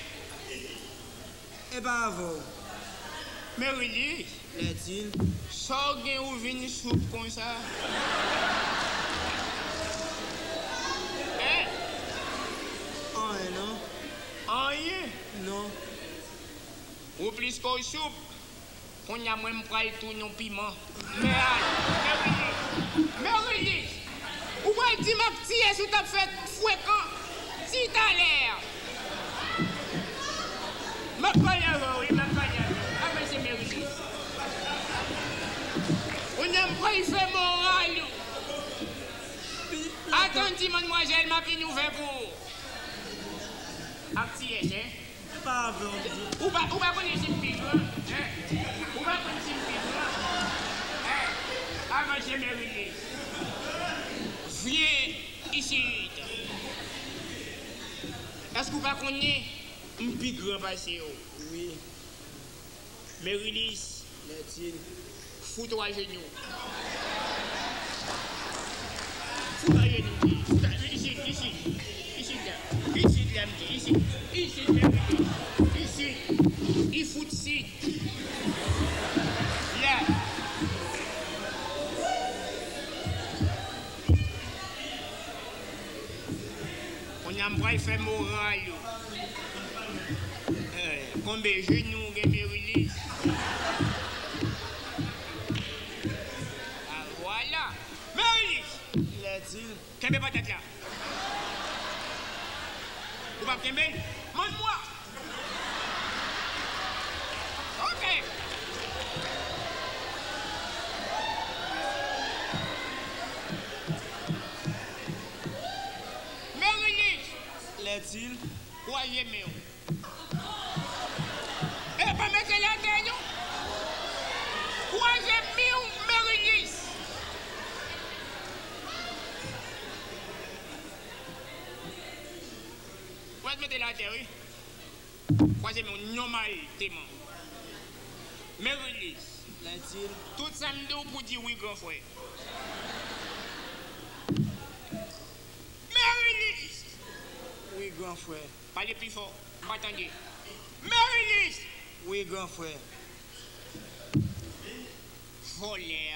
E pa avè w. Merilis. Lètil. Sa w gen ou vin soup konsa? Hein? Anyen, non. Anyen? Non. Ou plis ke w soup. Kounye a mwen m pral tounen w piman. Mè, Merilis, Merilis, ou pral di m ak kiyès ou t ap fè frekan ti talè a? M ap pale avè w, wi, m ap pale avè w. Avanse, Merilis. Kounye a m pral fè moral ou. Atann ti madmwazèl, m ap vin ouvè pou ou. Ak kiyès, hein? Se pa avè w, m di. Ou pa, ou pa konnen si m pi gran, hein? Ou pa konn si m pi gran, hein? Avanse, Merilis. Vyen isit. Èske ou pa konnen m pi gran pase w? Wi. Merilis. Lètil. Fout ou ajenou. Fout ou ajenou, di. Fout ou, isit, isit. Isit la. Isit la, m di. Isit. Isit, Merilis. Isit. I fout sit. La. Kounye a m pral fè moral ou. Eh, konbyen jenou w gen, Merilis? Ah, vwala. Merilis! Lètil. Kenbe patat la. Ou p ap kenbe l? Mann mwa. Ok. Merilis. Lètil. Kwaze men w. E pa mete l atè, non. Kwaze men w, Merilis. Ou mèt mete l atè, wi. Kwaze men w nòmalman. Merilis. Lètil. Tout sa m di w pou di wi, gran frè. Merilis! Wi, gran frè. Pale pi fò, m pa tande. Merilis! Wi, gran frè. Vòlè.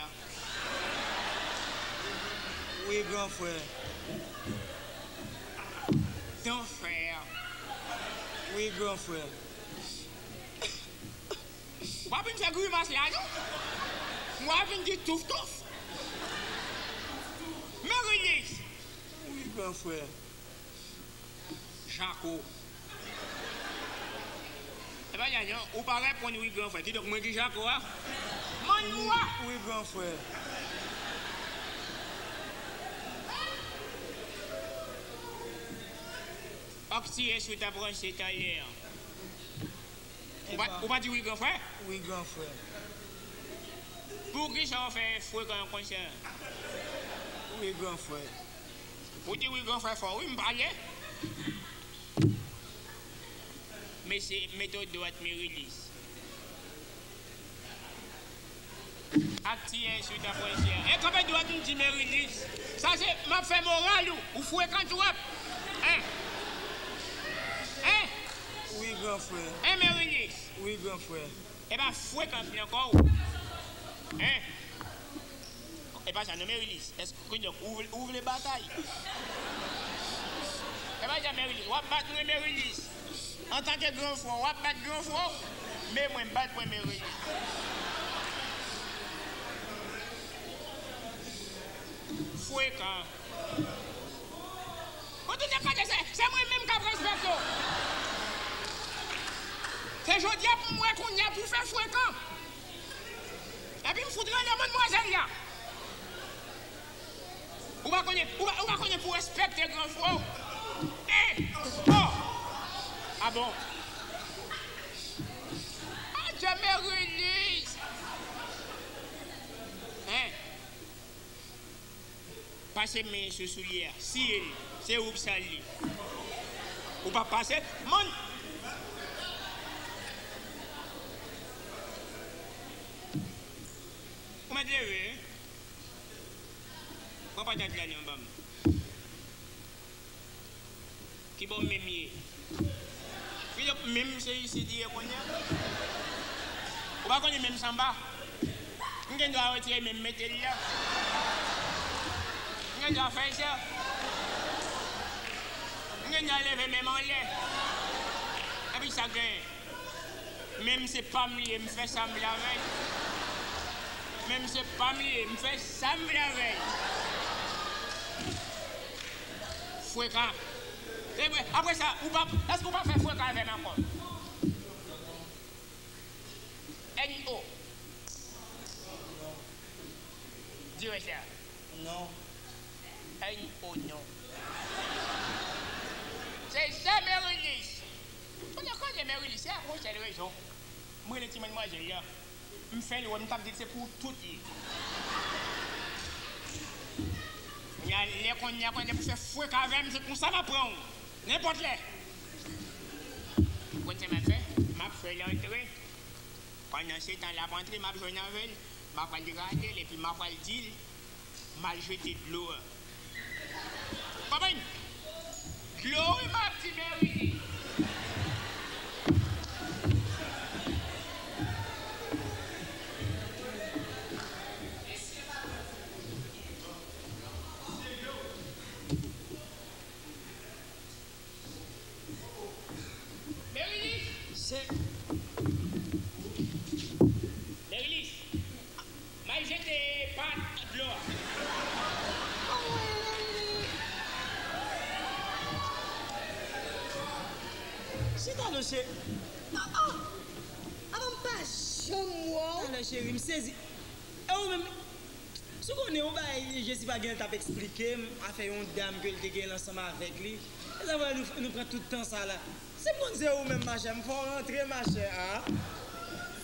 Wi, gran frè. Danfè. Wi, gran frè. Ou pa vin fè grimas la, non. Ou pa vin di touf touf. Merilis. Wi, gran frè. Jako. E pa jan, jan, ou pa reponn wi, gran frè. Kidonk, mwen ki Jako a? Mann mwa! Wi, gran frè. Ak kiyès ou t ap ranse talè a? Ou pa, ou pa di wi, gran frè? Wi, gran frè. Poukisa w fè frekan konsa? Wi, gran frè. Ou di wi, gran frè fò, wi, m pale. Mesye, mete w dwat, Merilis. Ak kiyès ou t ap ranse a? E kanpe dwat, m di Merilis. Sa se, m ap fè moral ou. Ou frekan twòp. Hein? Hein? Wi, gran frè. Hein, Merilis? Wi, gran frè. E pa frekan ankò ou. Hein? E pa sa non, Merilis. Èske, kidonk, ou vle, ou vle batay? E pa sa, Merilis. W ap bat mwen, Merilis. Antanke gran frè w, w ap bat gran frè w. Men mwen, bat mwen, Merilis. Frekan. Ou tout ap gade, se, se mwen menm Jodi a pou m wè kounye a pou fè frekan. Epi m fout rele manmwazèl la. Ou pa konnen, ou pa, ou pa konnen pou respekte gran frè w. Hein? Oh! Ah bon? Adye, Merilis! Hein? Pase men sou soulye a. Siye l. Se ou k sal li. Ou pa pase. Mon. Ou mèt leve, wi. Pran patat la, li anba m. Ki bò men m ye? Kidonk, men m se isit li ye kounye a. Ou pa konnen men m sanba? M gen dwa retire men m mete l la. M gen dwa fè l sa. M gen dwa leve men m anlè. Epi sa k genyen? Men m se pa m li ye, m fè sa m vle avè l. Men m se pa m li ye, m fè sa m vle avè l. Frekan. E, apre sa, ou pa, èske ou pa fè frekan avè m ankò? N O. Di rès la. Non. N O non. Se sa, Merilis. Pandan koze Merilis la, pou yon sèl rezon. M rele ti manmwazèl la. M fè l wè m t ap di l se pou ou tout ye. Kounye a, lè kounye a, kounye a pou fè frekan avè m, se konsa m ap pran w. Nenpòt lè. Ou konn sa m ap fè? M ap fè l antre. Pandan se tan l ap antre, m ap jwenn avè l. M ap al rale l, epi m ap al di l, m al jete dlo a. Konprann? Dlo wi, m ap di Merilis. Merilis! Se Merilis! M al jete pa dlo a. Chita non, cheri. Ah, ah. Avan m pa janm wè w. Talè, cheri, m sezi. E ou menm, si w konnen yon bagay Jesifa genlè t ap eksplike m, afè yon dam ke l te genlè ansanm avèk li. E sa fè nou, nou pran tout tan sa la. Si m konn se ou menm, machè, m fè w rantre, machè, a.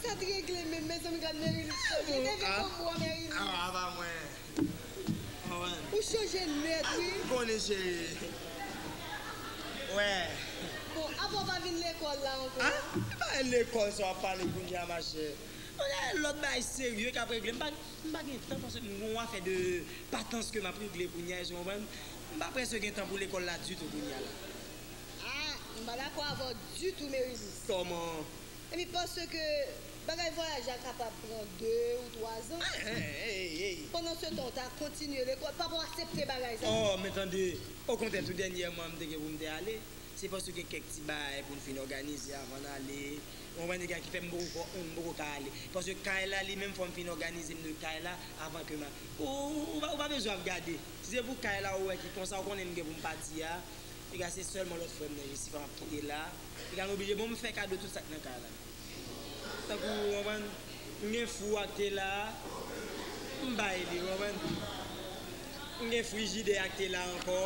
Sa t regle menm, mezanmi, gad Merilis. Li te vin kòm mwen, Merilis. A, a, pa mwen. Ou chanje nèt, wi. M konnen, cheri. Wè. Bon, apa w pa vin lekòl la ankò? A? E pa lekòl sa w ap pale kounye a, machè. Kounye a, lòt bagay serye k ap regle. M pa, m pa gen tan paske m gen yon afè de patans ke m ap regle kounye a, èske w konprann? M pa prèske gen tan pou lekòl la ditou kounye a la. A, m pa dakò avè w ditou, Merilis. Kòman? Epi paske bagay vwayaj la kapab pran de ou twa zan. Ey, ey, ey, ey. Pandan se tan, w ta kontinye lekòl, papa w aksepte bagay sa? Oh, men tande, okontrè, tou dènyèman, m te gen pou m te ale. Se paske gen kèk ti bagay pou n fin òganize avan n ale. Ou konprann, ki fè m poko, m poko ka ale. Paske kay la, li menm, fò m fin òganize m de kay la avan ke m a-, ou, ou, ou pa, ou pa bezwen ap gade. Si se pou kay la, ou wè ki konsa, ou konnen m gen pou m pati a. Piga se sèlman lòt frè m nan, Jesifa, m ap kite la. Piga m oblije, bon, m fè kado tout sa k nan kay la. Tankou, ou konprann, m gen fou a k te la a, m bay li, ou konprann. M gen frijidè a k te la ankò,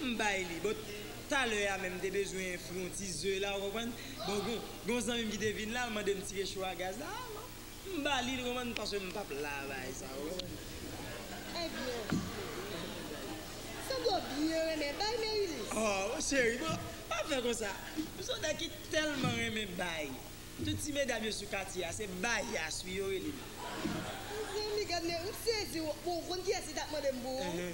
m bay li. Bon, talè a menm, m te bezwen fri yon ti ze la, ou konprann. Bon, gon, gon zanmi m ki te vin la, l mande m ti recho a gaz la. M ba li l, konprann, paske m p ap la bay sa, ou konprann? Ebyen, sanble w byen renmen bay, Merilis. Oh, cheri, bon, pa fè konsa. M se yon nèg ki tèlman renmen bay. Tout ti medam yo sou katye a, se Bayas, wi, yo rele m. Mezanmi, gad, men, m sezi, w, bon, w konn kiyès li t ap mande m pou ou?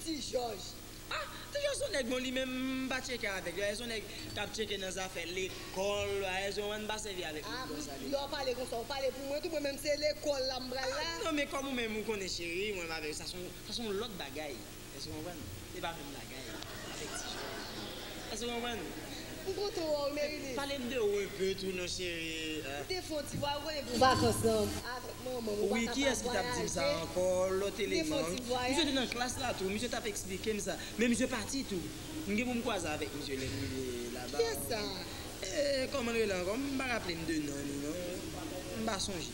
Ti Jòj. Ah, Ti Jòj se yon nèg, bon, li menm, m pa tcheke avèk li. Se yon nèg k ap tcheke nan zafè lekòl, èske w konprann, m pa sèvi avèk moun konsa. Ah, lè w pale konsa, w pale pou mwen tou, mwen menm se lekòl la m pral la. Ah, non, men kòm ou menm ou konnen, cheri, mwen avèk sa se yon, sa se yon lòt bagay. Èske w konprann? Se pa menm bagay avèk Ti Jòj. Èske w konprann? M kontan wè w, Merilis. Pale m de ou enpe tou non, cheri. M te fè yon ti vwayaj, ou konnen pou vakans lan, avèk manman m, ou pa kapab vwayaje. Wi, kiyès ki t ap di m sa ankò? Lòt eleman. M te fè yon ti vwayaj. Misye te nan klas la tou, misye t ap eksplike m sa. Men misye pati tou. M gen pou m kwaze avèk misye lè m rive laba. Kiyès sa? E, E, kòman l rele ankò? M pa raple m de non li, non. M pa sonje.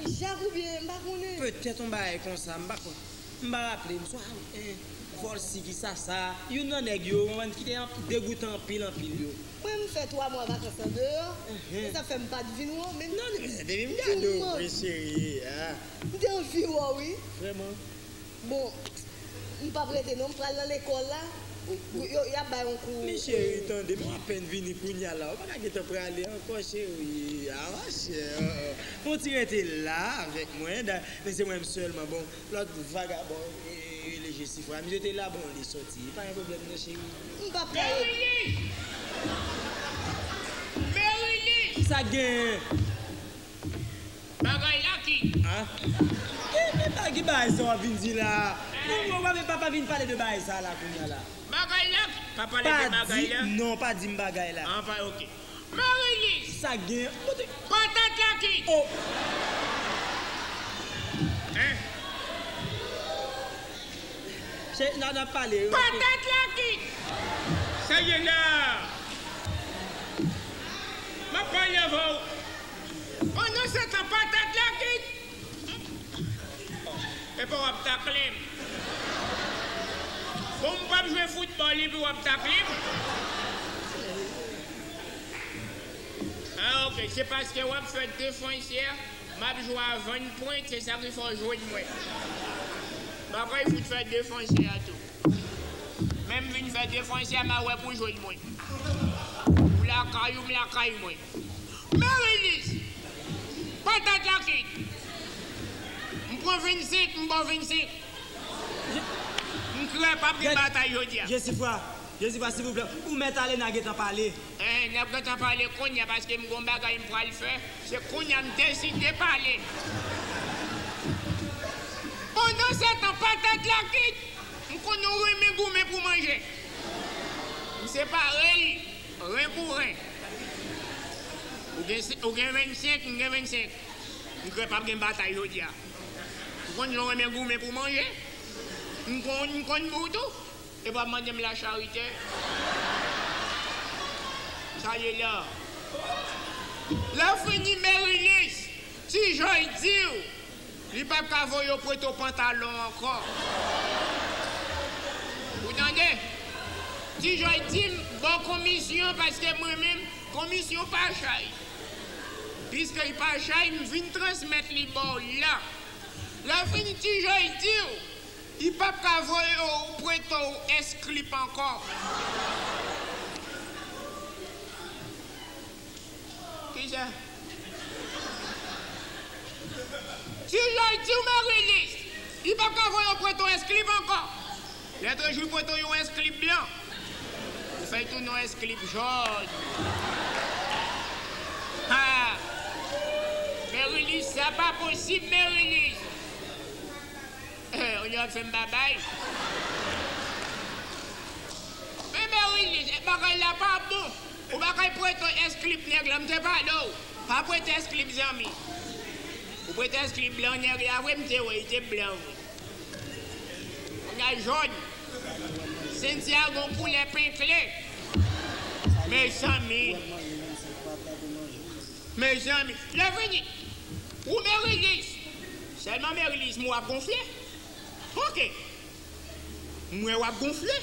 Jacques oubyen m pa konnen. Petèt yon bagay konsa, m pa konnen. M pa raple m. Swa, eh, Volcy ki sa sa. Youn nan nèg yo, mwen ki te an-, degoutan anpil, anpil yo. Mwen, m fè twa mwa vakans andeyò. Mhm. E sa fè m pa t vin wè w, men non, depi m gade w, wi, cheri, ah. M te anvi wè w, wi. Vrèman. Bon, m p ap rete non, m pral nan lekòl la. Yo, y ap bay yon kou. Men cheri, tande, m apèn vini kounya la. Ou pa ka gentan prale ankò, cheri. Ah, ma chère. Fon ti rete la avèk mwen. Da-, men se mwen menm sèlman. Bon, lòt vagabon, e, rele Jesifra. Misye te la, bon, li soti. Pa gen pwoblèm non, cheri. M p ap ka rete. Merilis! Merilis! Sa k genyen? Bagay la ki? Ah? Ki, ki ba-, ki bagay sa w ap vin di la? Non, mwen, mwen, papa vin pale de bagay sa la kounya la. Bagay la ki? Pa pale de bagay la? Non, pa di m bagay la. Ah, pa, ok. Merilis! Sa gen? Patat la ki? Oh! Hein? Se, n a, n a pale, ok. Patat la ki? Sa ye la? M ap pale avè w. Pandan se tan, patat la ki? Epi w ap takle m. Bon, m p ap jwe foutbòl epi w ap takle m. Ah, ok. Se paske w ap fè defansè, m ap jwe a vann pwent, se sa ki fè w jwenn mwen. M pa kwè fout fè defansè a tou. Men m vin fè defansè, m a wè pou jwenn mwen. Ou lakay ou, m lakay mwen. Merilis! Patat la ki? M pran vennsenk, m ba w vennsenk. M kwè p ap gen batay jodi a. Jesifra, Jesifra, silvouplè, ou mèt ale, n a gentan pale. Eh, n ap gentan pale kounye a, paske m gon bagay m pral fè. Se kounye a m deside pale. Pandan se tan, patat la ki? M konn ou renmen goumen pou manje. M separe li, ren pou ren. Ou gen, ou gen vennsenk, m gen vennsenk. M kwè p ap gen batay jodi a. M konn jan w renmen goumen pou manje. M konn, m konn pou w tou. E pa mande m lacharite. Sa ye la. Lè fini Merilis, Ti Joy di w li p ap ka voye w prete w pantalon ankò. Ou tande? Ti Joy di m ba w komisyon paske mwen menm, komisyon pa chay. Piske l pa chay, m vin transmèt li ba w la. Lè fini, Ti Joy di w, li p ap ka voye w, prete w èsklip ankò. Kisa? Ti Joy di w Merilis, li p ap ka voye w prete w èsklip ankò. Lòt jou, li prete w yon èsklip blan. Ou fè l tounen yon èsklip jòn. Ha! Merilis, sa pa posib, Merilis. Eh, ou ap fè m babay. Men Merilis, bagay la pa bon. Ou pa kay prete èsklip nèg la, m te pale w. Pa prete èsklip zanmi. Ou prete èsklip blan nèg la vre, m te wè, li te blan vre. Kounye a jòn. Senti a gon koulè pen kle. Mezanmi. Mezanmi. Lè fini. Ou Merilis. Sèlman Merilis, m wè w ap gonfle. Ok. M wè w ap gonfle.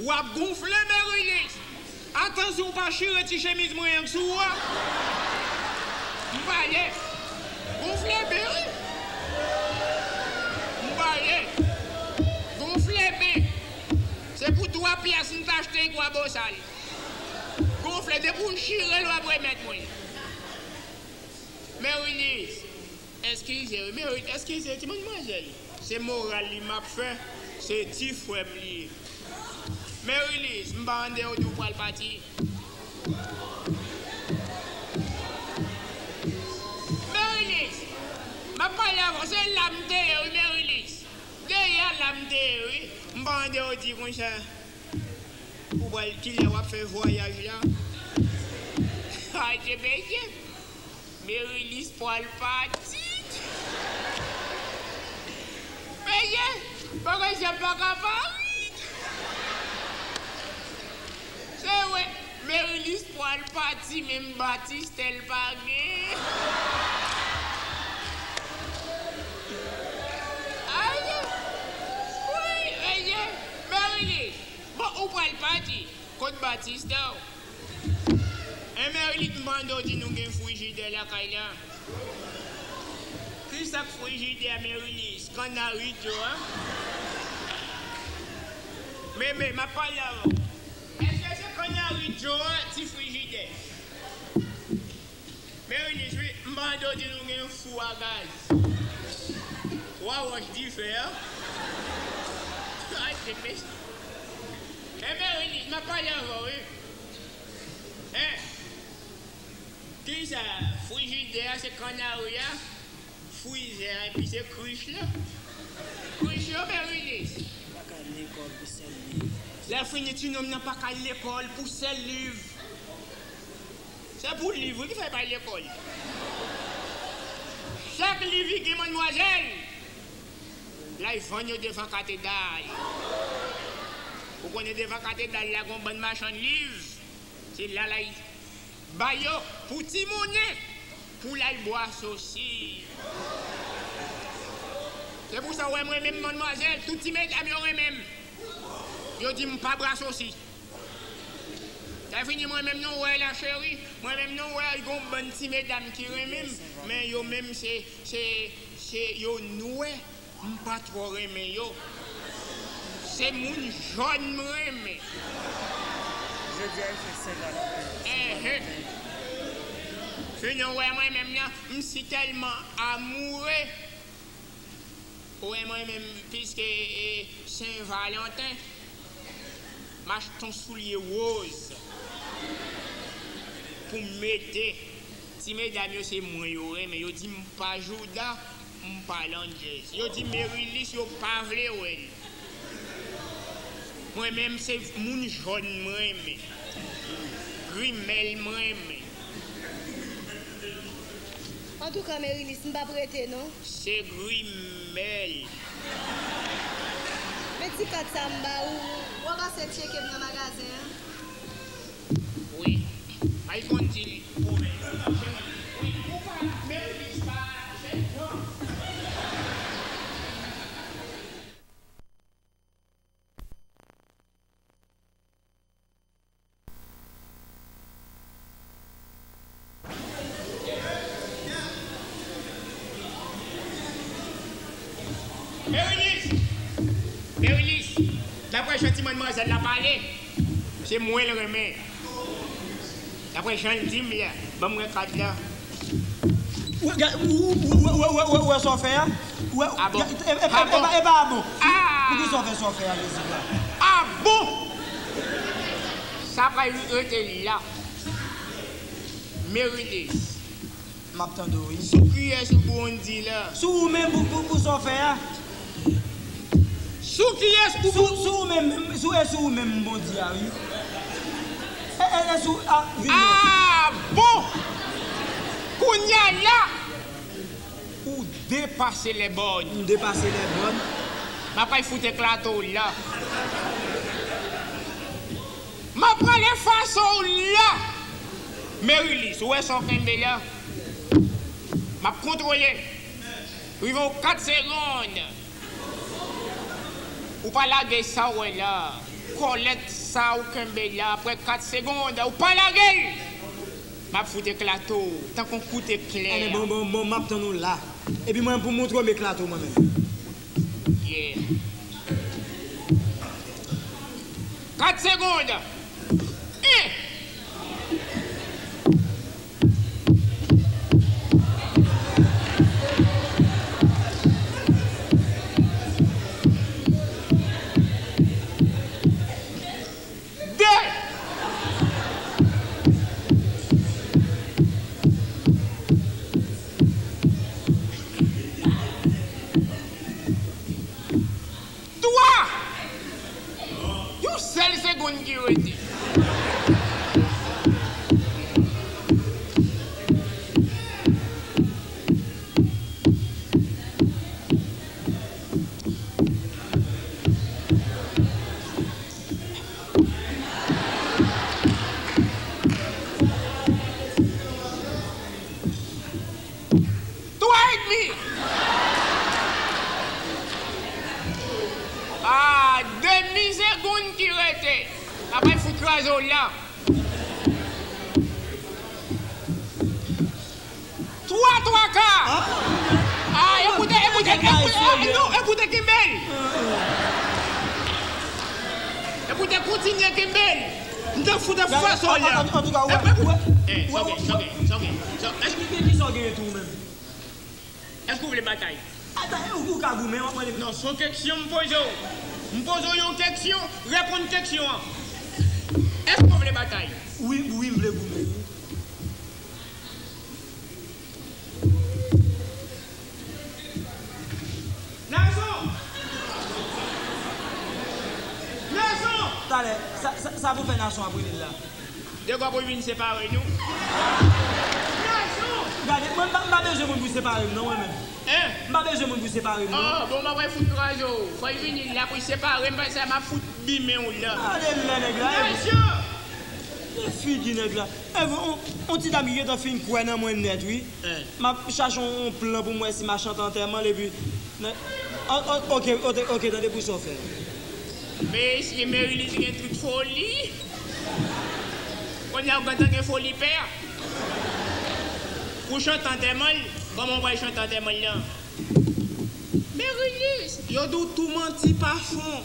W ap gonfle, Merilis. Atansyon w pa chire ti chemiz mwen an k sou ou a. M pale. Gonfle ben, wi. M pale. Gonfle ben. Se pou twa pyès m t achte l kwa bosal. Gonfle, depi w chire l, w ap remèt mwen. Merilis. Eskize wi, Merilis, eskize ti manmwazèl. Se moral li m ap fè, se ti frè m li ye. Merilis, m pa tande w di w pral pati. Merilis, m ap pale avè w, se la m te ye wi, Merilis. Dèyè la m te ye wi, m pa tande w di konsa. Ou pral, kilè w ap fè vwayaj la? Ay, te bese. Merilis pral pati. Mesye, bagay sa pa ka pa ri. Se vre, Merilis. Merilis pral pati, menm batistè l pa gen. Aye! Wi, aye! Merilis, bon, ou pral pati. Kot batistè w? En, Merilis, m pran do di nou gen frijidè lakay la. Kisa k frijidè a, Merilis? Kannari Joe a? Bebe, m ap pale avè w. Èske se Kannari Joe a, ti frijidè? Merilis, wi, m pran do di nou gen fou a gaz. Twa wòch dife a. Ay, se mechan. En, Merilis, m ap pale avè w, wi. En, kisa? Frijidè a se kannari a, frizè a, epi se krich la. Krich yo, Merilis. Pa ka al lekòl pou sèl liv. Lè fini, ti nonm nan pa ka al lekòl pou sèl liv. Se pou liv, wi, ki fè l pa al lekòl. Chak liv li gen, madmwazèl, l al vann yo devan katedral. Ou konnen devan katedral la, gon bann machann liv. Se la l al bay yo pou ti monnen, pou l al bwè asosi. Se pou sa w wè mwen menm, madmwazèl, tout ti medam yo renmen m. Yo di m pa bwè asosi. Sa fini, mwen menm, nou wè la, cheri. Mwen menm, nou wè, gon bann ti medam ki renmen m, men yo menm, se, se, se yo nwè. M pa twò renmen yo. Se moun jòn m renmen. Jodi a, yo fè Sen Valanten. Enhen. Fin, nou wè mwen menm nan, m si tèlman amoure. Ou wè mwen menm, piske, e, Sen Valanten, m achte yon soulye woz pou m mete. Ti medam yo, se mwen yo renmen. Yo di m pa jouda, m pa landjèz. Yo di Merilis, yo pa vle wè l. Mwen menm, se moun jòn mwen renmen. Grimèl mwen renmen. Antouka, Merilis, m p ap rete, non. Se grimèl. Men ti kat sa m ba ou, w a pase tcheke m nan magazen an? Wi. Ay konn di li. Wi, ou pa, Merilis pa jènjan. Merilis! Merilis! Daprè jan ti manmwazèl la pale, se mwen l renmen. Daprè jan l di m la, ban m wè kat la. Ou wè, ou, ou, ou wè sa w fè a? Ou wè, ah bon? E, e, e, ah bon? E pa, e pa bon. Ah! Poukisa w fè sa w fè a, Jezikra? Ah bon? Sa pral rete la. Merilis. M ap tande w, wi. Sou kiyès ou bondi la? Sou ou menm pou, pou, pou sa w fè a. Sou kiyès ou... Sou, sou ou menm, sou, e sou ou menm m bondi a, wi. E, e, e sou, a, vin non. Ah bon! Kounye a la, ou depase lè bòn. M depase lè bòn. M ap al fout eklate w la. M ap pran lè fason w la. Merilis, ou wè sa w kenbe la? M ap kontwole. Rive yon kat segonn. Ou pa lage sa w wè la. Kòlèt sa ou kenbe la, apre kat segonn, ou pa lage l. M ap fout eklate w, tankou yon kout eklè. Ebyen, bon, bon, bon, m ap tann ou la. Epi mwen, pou montre w m eklate w mwen menm. Yeah. Kat segonn. En. De. Twa! Yon sèl segonn ki rete. Apre fout kraze w la. Twa twa ka. Ah, e pou te, e pou te, e pou te, e, non, e pou te kenbe l. E pou te kontinye kenbe l. M te fout ap fwa sa w la. An tou ka, wè, wè. Eh, Soge, Soge, Soge, Soge. Èske w gen ki sa w genyen tou menm? Èske w vle batay? Ata, ou, ou ka goumen, w ap mande m. Non, se yon keksyon m poze w. M poze w yon keksyon, reponn keksyon an. Èske w vle batay? Wi, wi, m vle goumen, wi. Nason! Nason! Talè, sa, sa, sa pou fè Nason ap rele l la? Degwa pou l vin separe nou. Nason! Gade, mwen, m pa, m pa bezwen moun pou separe m, non, mwen menm. Hein? M pa bezwen moun pou separe m, non. Ah, bon, m ap fout kraze w. Fò l vini la pou l separe m, paske m ap fout bimen w la. Ale la, nèg la. Nason! E figi nèg la. E, on, on ti dam ki gentan fin kwè nan mwen nèt, wi. Hein. M ap chache yon, yon plan pou m wè si m a chante antèman l, epi, nan, o, o, oke, oke, oke, tande pou sa w fè. Mesye, Merilis gen tout foli. Kounye a, ou gentan gen foli pè. Pou chante antèman l, kòman w pral chante antèman l lan? Merilis, yo di w tou manti pa fon.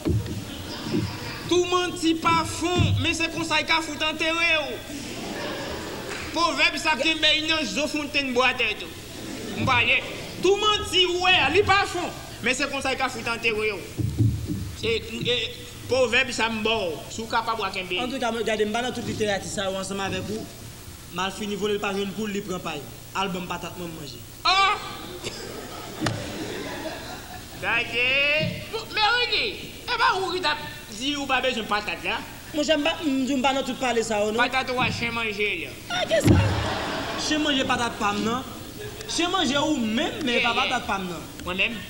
Tou manti pa fon, men se konsa y ka fout antere w. Pwovèb sa kenbe y nan zo fontenn bwa tèt ou. M pale. Tou manti ou wè a, li pa fon, men se konsa y ka fout antere w. Se, e, pwovèb sa m ba w, si w kapab w a kenbe. Antouka, mwen, gade, m pa nan tout literati sa yo ansanm avèk ou. Malfini vole, l pa jwenn poul, li pran pay. Al ban m patat mwen, m manje. Oh! Gade! Bon, Merilis, e pa ou ki t ap di ou pa bezwen patat la? Monchè, m pa, m di w m pa nan tout pale sa yo, non. Patat ou a chen manje l. A, ki sa? Chen manje patat pa m nan. Chen manje ou menm, men e pa patat pa m nan. Mwen menm?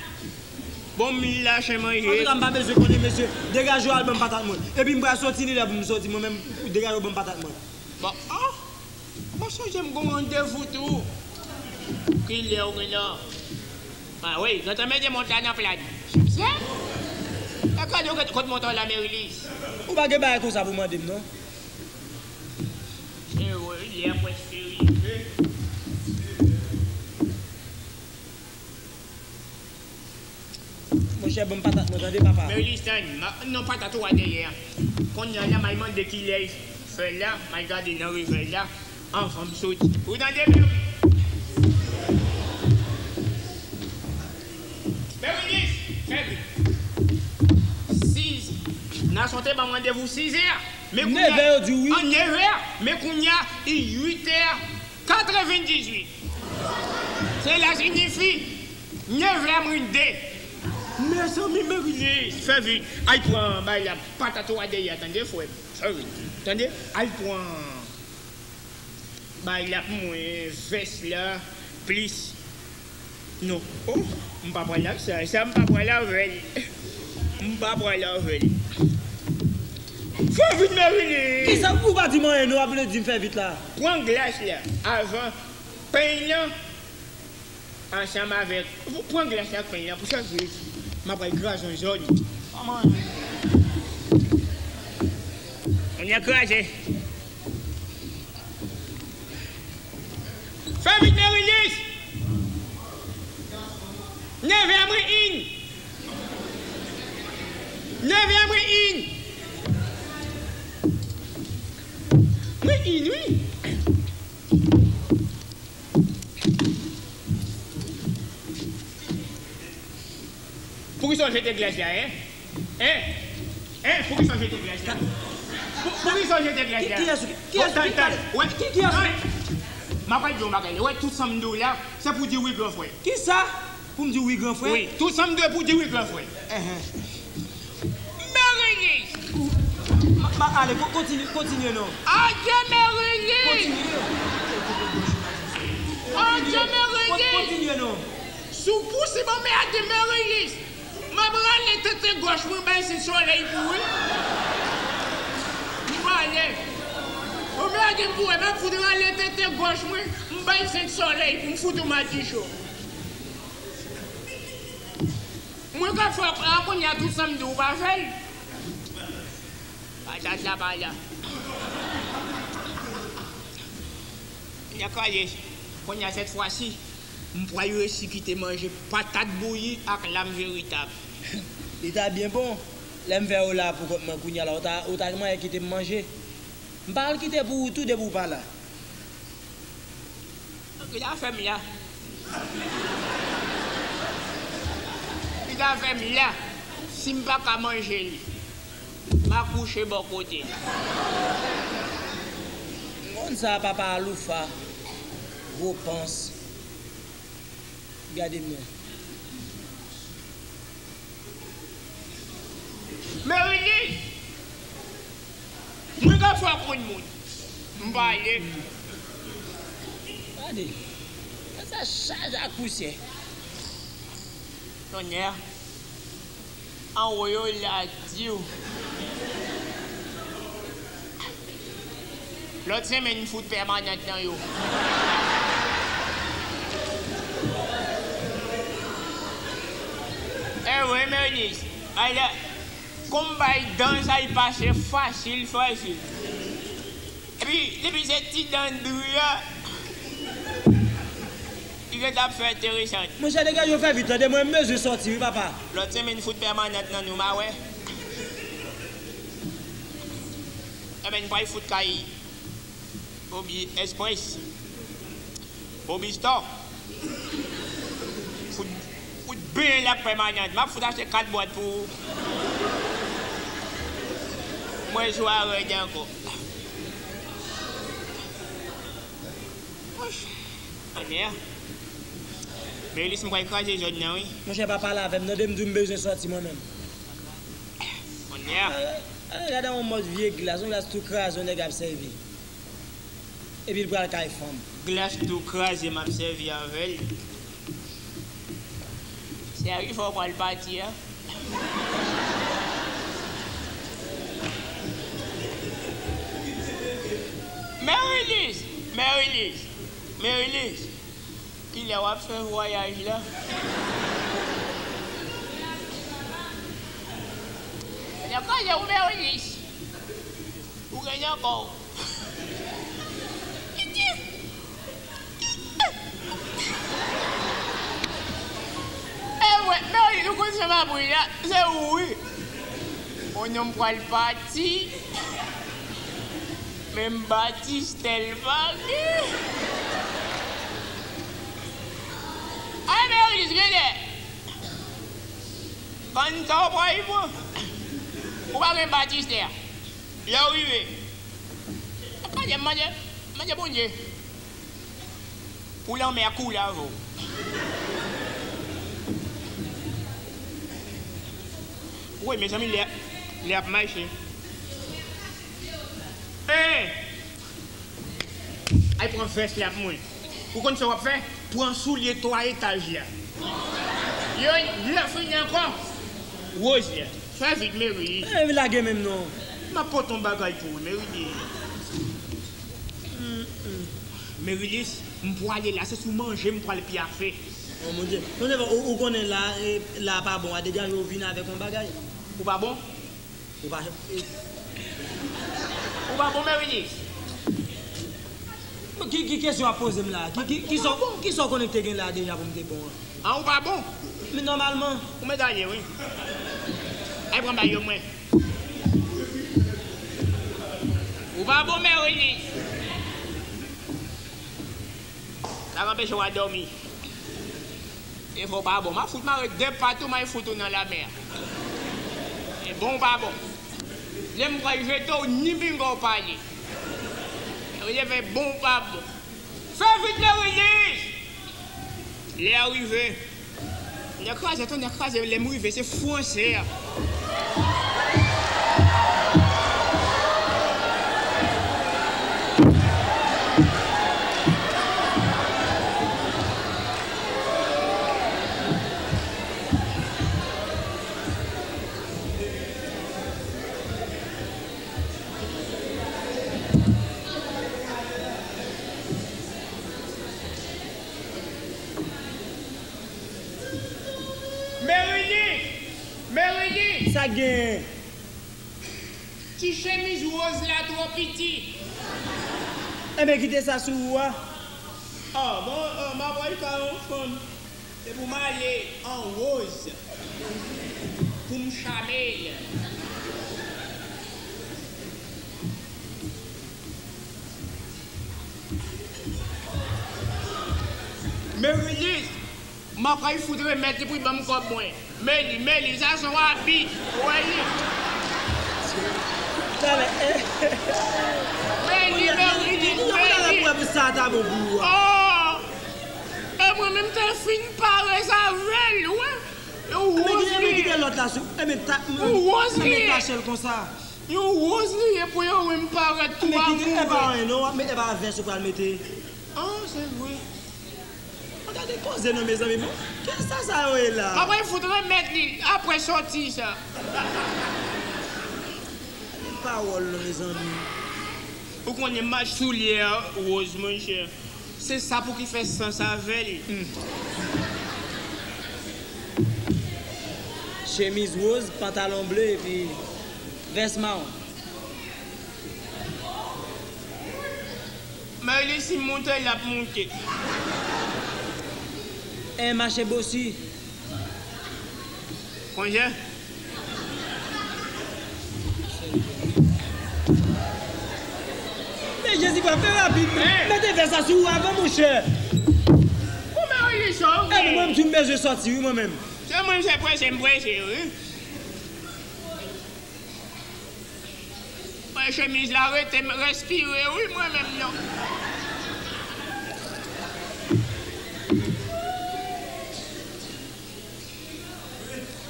Bon, m la chen manje. Antouka, m pa bezwen konnen, mesye. Degaje w al ban m patat mwen. Epi m pral soti, li lè pou m soti, mwen menm, degaje w ban m patat mwen. Bon, oh! Mwen sonje m gon randevou tou. Kilè w gen la? A wi, gentan mete mont la nan plat. Sipsye? E gade w kot mont la, Merilis. Ou pa gen bagay konsa pou mande m, non. E wi, lè a prèske rive. Monchè, ban m patat mwen, tande, papa. Merilis, tann, ma, non, patat ou a dèyè a. Kounye a la, m al mande kilè fè l la, m al gade nan revè l la, anvan m soti. Ou tande, Meri-, Merilis, fè vit. Sis, Nason te ban m randevou sizè a. Men kounye a, nevè yo di wi. An nevè a, men kounye a, i uitè. Katrevenndizuit. Sela siyifi, nevè a mwen de. Mezanmi, Merilis, fè vit. Al pran bay la, patat ou a dèyè a, tande, frè m. Fè vit. Tande? Al pran bay la pou mwen, vès la, plis. Non. Oh, m pa pral ak sa. Sa m pa pral avè l. M pa pral avè l. Fè vit, Merilis. Kisa ou pa di m anyen, non, w ap vle di m fè vit la? Pran glas la avan peny lan ansanm avèk. Pran glas la ak peny lan pou sa vit. M ap pral kraze yon zòn. Kòman? Ann kraze. Fè vit, Merilis! Nevè a mwen in! Nevè a mwen in! Mwen in, wi! Poukisa w jete glas la, en? En? En? Poukisa w jete glas la? Pou, poukisa w jete glas la? Ki, kiyès ou, kiyès ou, tann, tann. Wè, ki, kiyès ou? M ap di w yon bagay. Wè, tout sa m di w la, se pou di wi, gran frè. Kisa? Pou m di wi, gran frè? Wi, tout sa m di w pou di wi, gran frè. Enhen. Merilis! Ma, ma, ale, ko-, kontinye, kontinye non. Adye, Merilis! Kontinye. Adye, Merilis! Kontinye non. Si w pouse bon, men adye, Merilis! M ap rale tete gòch mwen bay Sent Solèy pou ou wi. M pale. Ou mède m pou wè, m ap fout rale tete gòch mwen, m bay Sent Solèy pou m fout ou madicho. Mwen ka fè w kounye a tout sa m di w pa fè l. Pa Sa, sa pa la. Nèg kraze, kounye a, sèt fwa si, m pral resi kite manje patat bouyi ak lam veritab. Li ta byen bon, lè m fè yo la pou kont mwen kounye a la, ou ta, ou ta manyen kite m manje. M pa al kite pou ou tou depi ou pa la. Ki ta fè m la? Ki ta fè m la? Si m pa ka manje li, m a kouche bò kote l. M konn sa, papa Aloufa, gwo pans. Gade m non. Merilis! Mwen ka fè konn moun. M pale. Gade. Sa chaje ak pousyè. Tonnè. Anwo yo la di w. Lòt semèn, m fout pèmanant nan yo. Ewe, Merilis. Ay la, konbay dan sa, li pase fasil, fasil. Epi, depi se ti dan dri a, li gentan ap fè enteresan. Monchè, degaje w, fè vit, tande, mwen, m bezwen sòti, wi, papa. Lòt semèn, fout pèmanant nan nou, m a wè. Ebyen, n pral fout kay Bobby Express. Bobby Store. Fout, fout benyen l ap fè manyan. M ap fout achte kat bwat pou ou. Mwen swa rèd ankò. Monchè. Merilis, m pral kraze zòn nan, wi. Monchè, pa pale avè m, tande, m di w m bezwen sòti mwen menm. Kounye a. Ah, ah, gade yon mòd vye glas, yon glas tou kraze, yon nèg ap sèvi. Epi l pral kay fanm. Glas tou kraze, m ap sèvi avè l. Se a ki fè w pral pati a. Merilis! Merilis! Merilis! Kilè w ap fè vwayaj la? Lè koze ou Merilis. Ou gen nan kò w. E mwen, Merilis, ou konn sa m ap ri la, se ou wi. Mon nonm pral pati. Men m pati, Stèl pa gen. Ay, Merilis, genlè. Konn sa w pral pran. Ou pa gen batistè a. Lè w rive, gade, mande, mande Bondye pou lanmè a koule avè w. Wi, mezanmi, lè, lè ap mache. Hein! Ay pran vès la pou mwen. Ou konn sa w ap fè? Pran soulye twa etaj la. Yo, lè fini ankò. Woz la. Fè vit, Merilis. Eh, lage menm non. M ap pote yon bagay pou ou, Merilis. Mm, mm. Merilis, m pwale la, se sou manje m pwale pyafe. Oh, mon Dieu. Non, non, ou, ou konnen la, eh, la pa bon, a degaje w vin avèk yon bagay. Ou pa bon? Ou pa, ou pa bon, Merilis? Ki, ki kesyon w ap poze m la? Ki, ki, ki sa, ki sa w konnen ki te gen la deja pou m te bon an? An, ou pa bon? Men nòmalman. Ou mèt ale, wi. Ay pran bagay yo mwen. Ou pa bon, Merilis. Sa ka anpeche w a dòmi. E fò w pa bon. M a fout mare de pat ou, m a fout ou nan lamè a. E bon ou pa bon. Lè m pral jete w, ni pinga w pale. Yo leve bon ou pa bon. Fè vit, Merilis! Lè a rive. Nèg kraze, tonnè kraze, lè m rive, se fwansè a. Merilis! Merilis! Sa k genyen? Ti chemiz woz la twò piti. Enben, kite sa sou ou a. Ah, bon, ah, m ap al ka yon fanm. Se pou m ale an woz. Pou m chame l. Merilis, m ap al fout remèt li pou l ban m kòb mwen. Meli, Meli, sa se yon abi. Ou wè li? Talè, eh. Meli, Meli, Meli. Pou sa ta bon pou ou a. Oh! E mwen menm te fin parèz avè l, wi. Yon woz li ye. Kite lòt la sou. Enben, ta, enben, tache l konsa. Yon woz li ye pou yo wè m parèt tou amou. E pa anyen non, w ap met, e pa vès ou pral mete. Ah, se vre. Gade koze non, mezanmi, bon. Kisa sa yo ye la? M ap al fout remèt li apre sòti sa. Pawòl non, mezanmi. Ou konnen m ap soulye a, woz, monchè. Se sa pou ki fè sans avè l. Hmm. Chemiz woz, pantalon ble, epi vès mawon. Meli, si m moute, l ap moute. En mache bosi. Konjè? Men Jezi pa fè rapid. Mete vès la sou ou avan, monchè. Ou Merilis, ok. Epi mwen menm tou m bezwen sòti, wi, mwen menm. Se mwen se prese, m prese, wi. Mwen, chemiz la rete m respire, wi, mwen menm, non.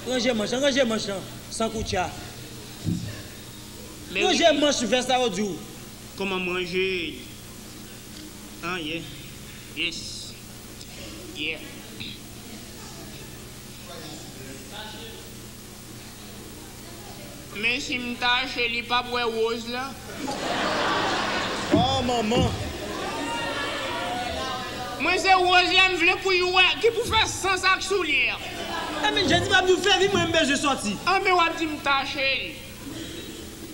Ranje manch lan, ranje manch lan, san koutcha. Ranje manch vès la, yo di w. Kòman m ranje? Ah, yeah. Yes. Yeah. Men si m tache, li p ap wè woz la. Oh, manman. Mwen se woz la m vle pou l wè, ki pou fè sans ak soulye a. Enben, Jezi pa di w fè vit, mwen m bezwen sòti. Anben w ap di m tache l.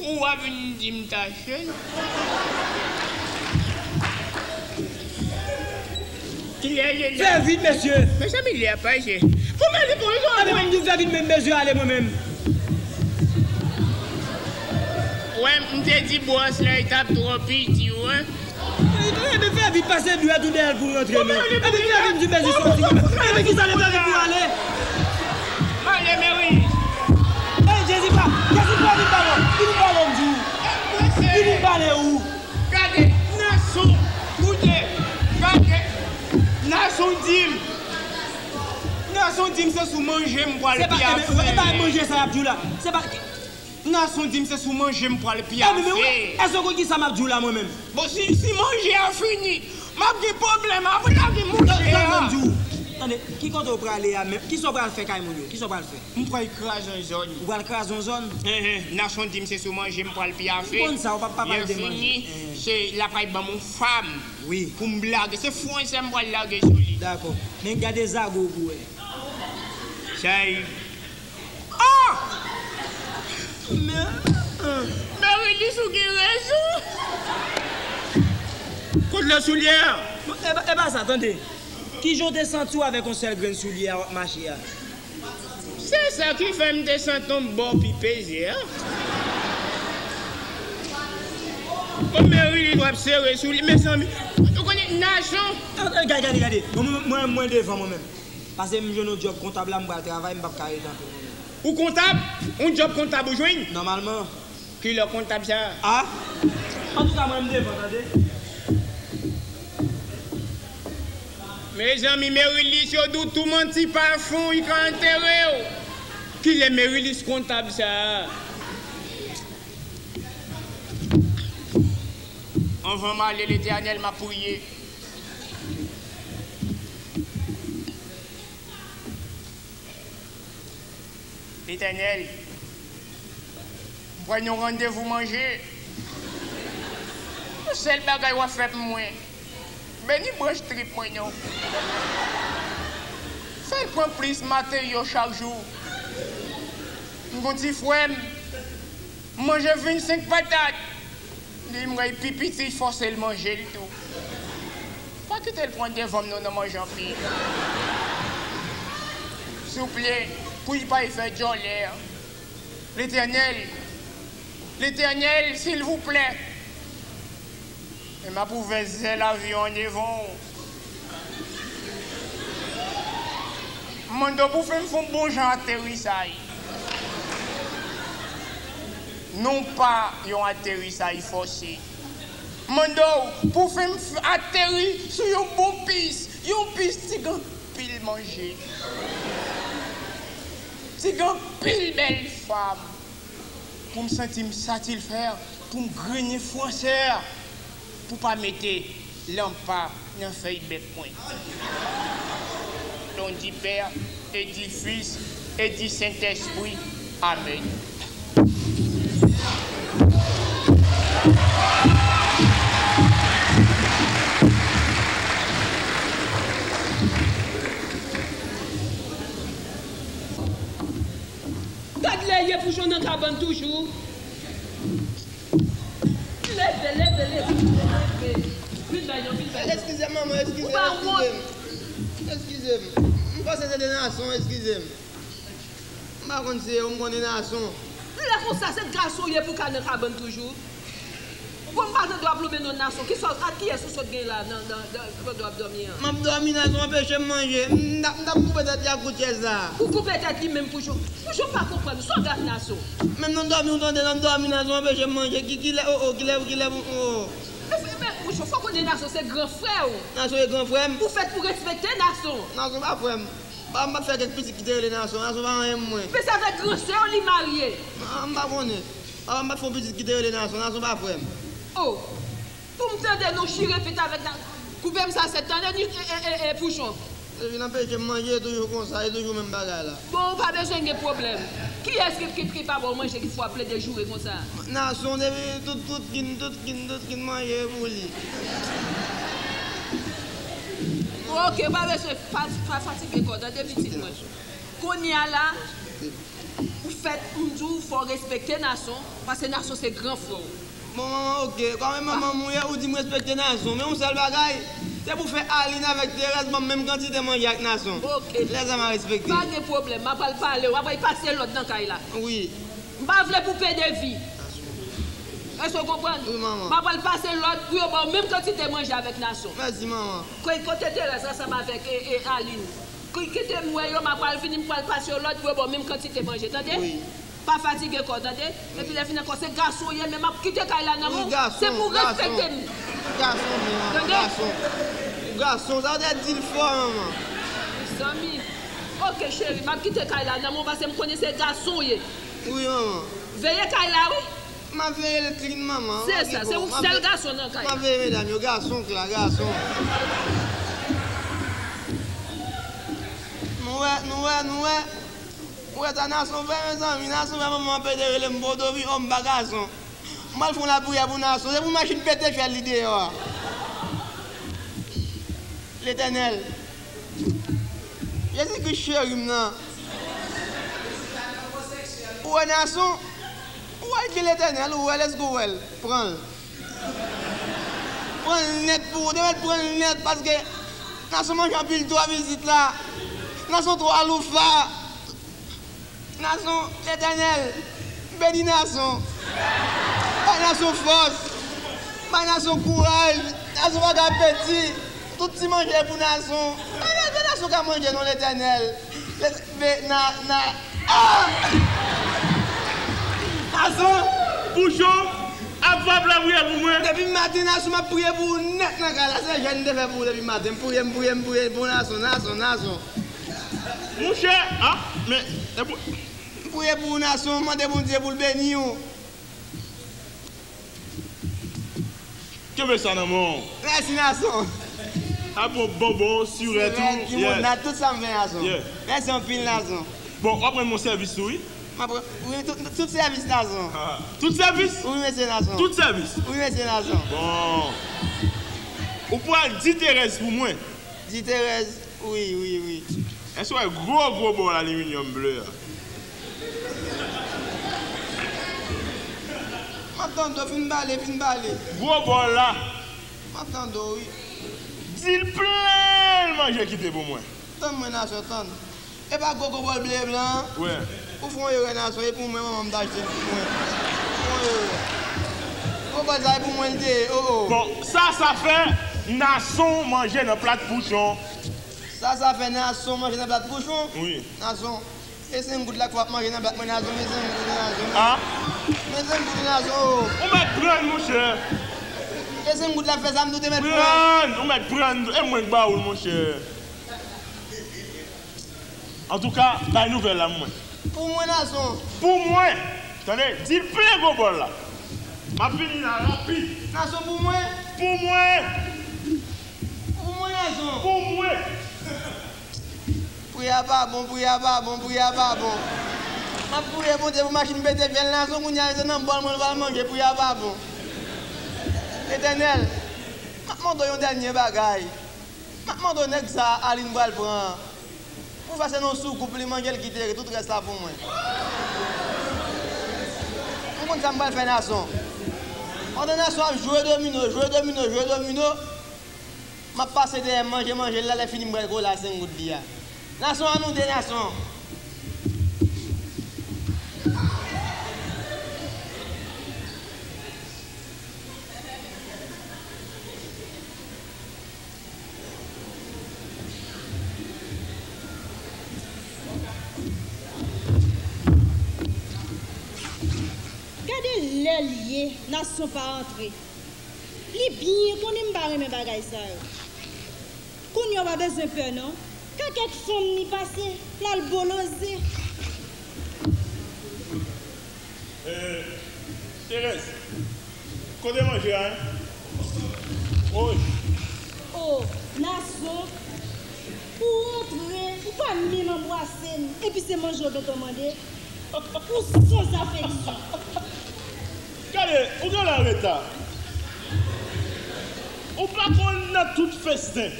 Ou ap vin di m tache l. Kilè l ye la? Fè vit, mesye. Mezanmi, lè a pase. Pou mwen li pou yon... Anben, mwen m di w fè vit, men m bezwen ale mwen menm. Wè, m te di bòs la, li t ap twò piti, wi. Enben, fè vit, pase dwèt ou dèyè l pou w rantre, non. Enben, fè vit, m di w bezwen sòti, mwen menm. Enben, kisa l fè vit pou ale? Mande Merilis. Ey, Jezi pa, Jezi pa vin ba mwen. Vin ba mwen, m di w. Vin ba mwen ou. Gade, Nason, koute, gade, Nason di m, Nason di m se sou manje m pral pyafe. Se pa, e pa manje sa y ap di w la. Se pa, Nason di m se sou manje m pral pyafe. Enben, men wi, èske w konn kisa m ap di w la, mwen menm? Bon, si, si manje a fini, m ap gen pwoblèm, apre lage manje a. Tande, ki kote w prale a menm? Kisa w pral fè kay moun yo? Kisa w pral fè? M pral kraze yon zòn. Ou pral kraze yon zòn? Enhen, Nason di m se sou manje m pral pyafe. M konn sa, ou p ap pa pale de manje. Lè fini, se l ap al ban m yon fam. Wi. Pou m lage. Se fransè m pral lage sou li. Dakò. Men gade zago pou wè. Sa e. Ah! Men, Merilis, ou gen rezon. Kot lè soulye a? E pa, e pa sa, tande. Kijan w te santi w avèk yon sèl grenn soulye a w ap mache a? Se sa ki fè m te santi yon bò pi peze a. Bon, Merilis, w ap sere sou li, mezanmi. Ou konnen Nason. Gade, gade, gade. Mwen, mwen, mwen devan mwen menm. Pase m jwenn yon djòb kontab la, m pral travay, m p ap ka rete anpil mwen menm. Ou kontab? Yon djòb kontab ou jwenn? Nòmalman. Kilè kontab sa? A? Antouka, mwen, m devan, tande. Mezanmi, Merilis, yo di w tou manti pa fon, li ka antere w. Kilè Merilis kontab sa? Anvan m ale, Letènèl, m ap priye. Letènèl, m pran yon randevou manje. Yon sèl bagay w ap fè pou mwen. Beni branch trip mwen non. Fè l pran plis materyo chak jou. M gon ti frè m. M manje vennsenk patat. Li di m wè l pi piti, fòse l manje l tou. Pa kite l pran devan m non nan manje anpil. Souple, pou l pa al fè djòlè. Letènèl, Letènèl, silvouplè. E m ap ouvè zèl avyon an devan w. M mande w pou fè m fè yon bon jan aterisay. Non pa yon aterisay fòse. M mande w pou fè m f-, ateri sou yon bon pis, yon pis ti gen anpil manje. Ti gen anpil bèl fanm. Pou m santi m satisfè, pou m grennen fransè, pou pa mete lanpa nan fèy bèk mwen. Non di Pè, e di Fis, e di Sentèspri. Amèn. Gad lè ye Pouchon nan kabann toujou. Leve, leve, leve, leve. Vin bay non, vin bay non. Eskize m, manman, eskize m, eskize m. Eskize m. M panse se de Nason, eskize m. M pa konn se yo, m konnen Nason. Lè konsa, se gason w ye pou w ka nan kabann toujou. Bon, m pa tande w ap lonmen non Nason. Kisa, ak kiyès ou sot gen la nan, nan, nan, pandan w ap dòmi an? M ap dòmi, Nason anpeche m manje. M t ap, m t ap koupe tèt li ak kout chèz la. Ou koupe tèt li menm Pouchon. Pouchon pa konprann. Sa w gad Nason? Menm nan dòmi, ou tande, nan dòmi, Nason anpeche m manje. Ki, kilè, o, o, kilè, kilè, o, o. Men, men, Pouchon, fò w konnen Nason se gran frè w. Nason e gran frè m. Ou fèt pou respekte Nason. Nason pa frè m. Papa m pa t fè kèk pitit ki te rele Nason. Nason pa anyen pou mwen. Men se avèk gran sè w li marye. M pa konnen. Papa m pa t fè yon pitit ki te rele Nason. Nason pa frè m. O, pou m tande nou chire pit avèk na-, koupe m sa sèt, tande ni, e, e, e, e, Pouchon. Depi l anpeche m manje, e toujou konsa, e toujou menm bagay la. Bon, ou pa bezwen gen pwoblèm. Kiyès ki, ki, ki pa ba w manje, ki fè w ap plede joure konsa? Nason, depi tout, tout kin, tout kin, tout kin manje pou li. Bon, oke, pa bezwen, pa, pa fatige kò w, tande pitit mwen. Kounye a la, ou fèt, m di w, fò w respekte Nason, paske Nason se gran frè w. Bon, manman, oke. Kòm e manman m ou ye, ou di m respekte Nason. Men yon sèl bagay, se pou fè Aline avèk Thérèse ban m menm kantite manje ak Nason. Oke. Lè sa m a respekte. Pa gen pwoblèm, m a pral pale, w a pral pase lòd nan kay la. Wi. M pa vle pou w pede vi. Èske w konprann? Wi, manman. M a pral pase lòd pou yo ba w menm kantite manje avèk Nason. Mèsi, manman. Kote Thérèse ansanm avèk, e, e, Aline? Ki-, kite m wè yo, m a pral vini, m pral pase yo lòd pou yo ba w menm kantite manje, tande? Wi. Pa fatige kò w, tande? Epi lè fini ankò, se gason w ye, men m ap kite kay la nan men w. Se pou w respekte m. Gason, manman, gason. Tande? Gason. Gason, sa w te di l fò, manman. Mezanmi. Oke, cheri, m ap kite kay la nan men w, paske m konnen se gason w ye. Wi, manman. Veye kay la, wi. M ap veye l klin, manman. Se sa, se ou sèl gason nan kay la. M ap veye medam yo, gason k la, gason. Nou wè, nou wè, nou wè. Ou wè sa Nason fè, mezanmi? Nason fè manman an pede rele m Potovi, o, m pa gason. M al fè yon lapriyè pou Nason. Se pou machin pete fyèl li deyò a. Letènèl. Jezikri cheri m nan. Ou wè Nason? Ou wè l ki Letènèl, ou wè l, èske ou wè l? Pran l. Pran l nèt pou ou. Te mèt pran l nèt, paske Nason manje anpil twòp isit la. Nason twò aloufa. Nason, Letènèl, beni Nason. Bay Nason fòs. Bay Nason kouraj. Nason pa ka pèdi. Tout ti manje pou Nason. Bay Nason, Nason ka manje non, Letènèl. Let-, be-, na, na, ah! Nason, Pouchon, ap fè lapriyè pou mwen. Depi maten, Nason, m ap priye pou ou nèt nan kay la. Se jèn m te fè pou ou depi maten. M priye, m priye, m priye pou Nason, Nason, Nason. Monchè, ah, men, e pou... M priye pou ou, Nason, m mande Bondye pou l beni w. Kenbe sa nan men w. Mèsi, Nason. Ap bon bonbon, sirèt ou, sirèt, limonad, tout sa m fè, Nason. Yeah. Mèsi anpil, Nason. Bon, w ap rann mwen sèvis tou, wi. M ap rann, wi, tout, tout sèvis, Nason. Ah, tout sèvis? Wi, mesye, Nason. Tout sèvis? Wi, mesye, Nason. Bon. Ou pral di Terèz pou mwen. Di Terèz, wi, wi, wi. Èske w wè gwo, gwo bòl aliminyòm ble a? M ap tande w, fin pale, fin pale. Gwo bòl la. M ap tande w, wi. Di l plen l manje kite pou mwen. Tann mwen, Nasyon, tann. E pa gwo, gwo bòl ble blan an? Wi. Ou fè yon erè, Nasyon, e pou mwen, manman m t achte l pou mwen. Ou fè yon erè. Gwo bòl sa, e pou mwen l te ye, o, o. Bon, sa, sa fè Nasyon manje nan plat pouchon. Sa, sa fè Nasyon manje nan plat pouchon? Wi. Nasyon, e senk goud la k w ap manje nan plat mwen, Nasyon, men senk goud, Nasyon. A? Men senk goud, Nasyon, o. Ou mèt pran l, monchè. E senk goud la fè sa, m tou te mèt pran. Pran l, ou mèt pran l, e mwen k ba ou l, monchè. Antouka, bay nouvèl la pou mwen. Pou mwen, Nasyon. Pou mwen! Tande, di l plen gwo bòl la. M ap vini la rapid. Nasyon, pou mwen. Pou mwen! Pou mwen, Nasyon. Pou mwen! Pri a pa bon, pri a pa bon, pri a pa bon. M ap priye Bondye pou machin pete fyèl, Nasyon, kounye a se nan bòl mwen l pral manje, pri a pa bon. Etènèl, m ap mande w yon dènye bagay. M ap mande w nèg sa a Aline pral pran an. Pou fè se nan soukoup li manje l kite tout rès la pou mwen. Ou konn sa m pral fè, Nasyon? Pandan Nasyon ap jwe domino, jwe domino, jwe domino, m ap pase dèyè manje, manje l la, lè fini m pral kole a senk goud li a. Nasyon, an nou de, Nasyon. Gade lè l ye, Nasyon pa antre. Li byen konnen m pa renmen bagay sa yo. Kounye a w pa bezwen pè non. Ka kèk fanm ni pase, l al boloze. Eh, Thérèse, kote manje a, en? Woy! O, Nasyon, ou rantre, ou pa menm anbrase m, epi se manje w gentan mande? Ou san afeksyon. Gade, ou gen lareta. Ou pa konn nan tout festen,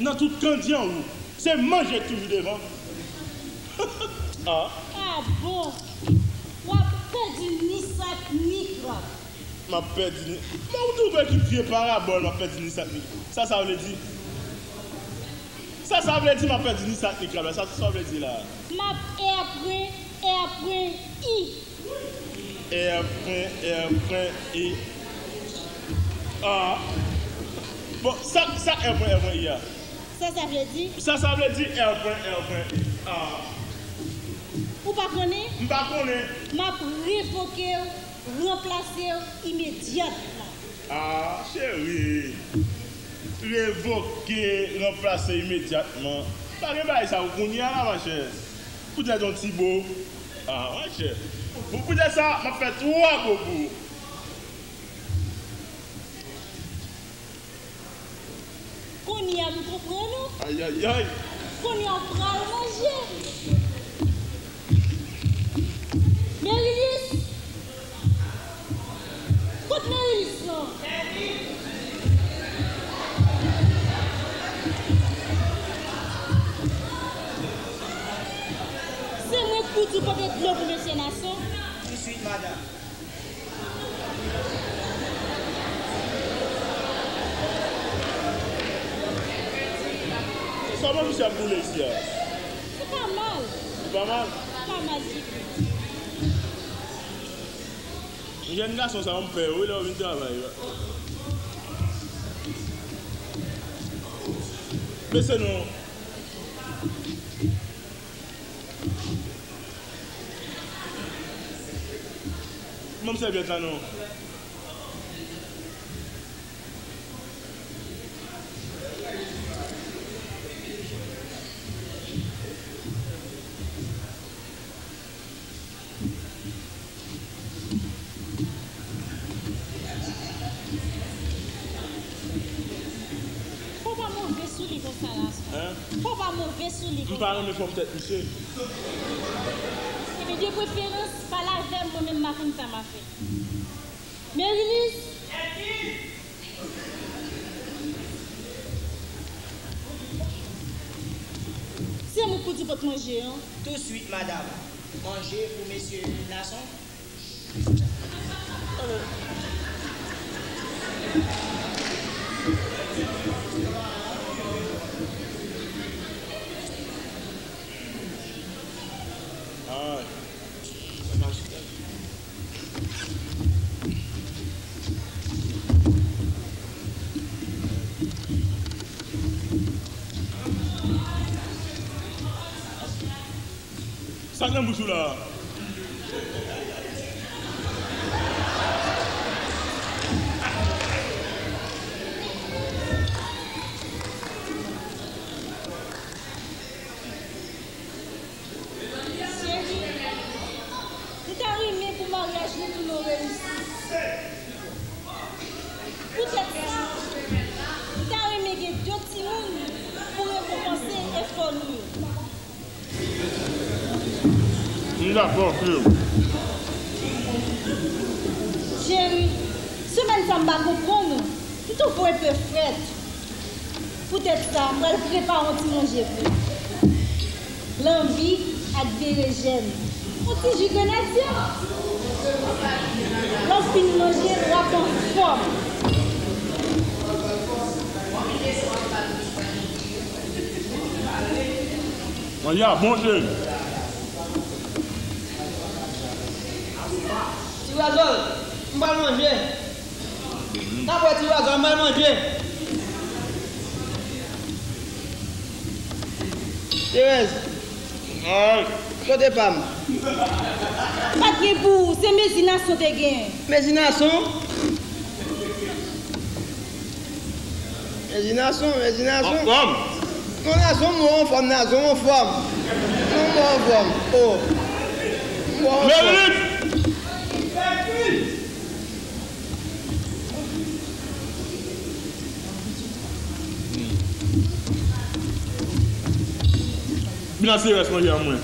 nan tout kandyanwou, se manje k toujou devan. Ah. Ah bon? W ap pèdi ni sak ni krab. M ap pèdi ni, men ou tou wè ki vye parabòl, m ap pèdi ni sak ni, sa sa vle di? Sa sa vle di, m ap pèdi ni sak ni krab la? Sa, sa vle di la? M ap è pwen, è pwen, i. È pwen, è pwen, i. Ah. Bon, sa, sa è pwen, è pwen, i a? Sa sa vle di? Sa sa vle di, è pwen, è pwen, i. Ah. Ou pa konnen? M pa konnen. M ap revoke w, ranplase w imedyatman. Ah, cheri. Revoke, ranplase imedyatman. Pa gen bagay sa yo kounye a la, machè. Poutèt yon ti bo. Ah, machè. Pou, poutèt sa, m ap fè twa bo pou ou. Kounye a m konprann ou. Ayayay. Kounye a w pral manje. Merilis! Kot Merilis lan? Se mwen k pou di w pote dlo pou mesye Nasyon. Tousuit, madanm. Kòman misye ap boule isi a? Li pa mal. Li pa mal? Li pa mal ditou. Jèn gason sa yo, m pè yo wi lè yo vin travay. Mesye nou. Ban m sèvyèt la non. Fò w pa move sou li konsa la. Hein? Fò w pa move sou li konsa. M pa renmen fòm tèt misye. Ebyen, de preferans, pale avè m, mwen menm m pa konn sa m a fè. Merilis! Se mwen k pou di pot manje an. Tousuit, madanm. Manje pou mesye Nasyon. Sa k nan bouch ou la a? Cheri, m ta renmen pou maryaj nou tou nou reyisi. Poutèt sa, m ta renmen gen de timoun pou rekonpanse efò nou yo. M dakò, freo. Cheri, semèn sa m pa konprann ou. M twouve w enpe frèt. Poutèt sa, m pral prepare yon ti manje pou ou. Lanbi ak berejèn. Yon ti ji grenadye. Lè w fin manje, w ap anfòm. Manje a bon, cheri. Ti Razòl, m pral manje. N ap wè Ti Razòl, m pral manje. Terèz. Ay. Kote pa m? Pa t gen pou ou, se mezi Nason te gen. Mezi Nason? Mezi Nason, mezi Nason. Anfòm. Non, Nason, m wè w anfòm, Nason, w anfòm. Non, m wè w anfòm. O. M wè w anfòm. Merilis! Vin asire rès manje an mwen.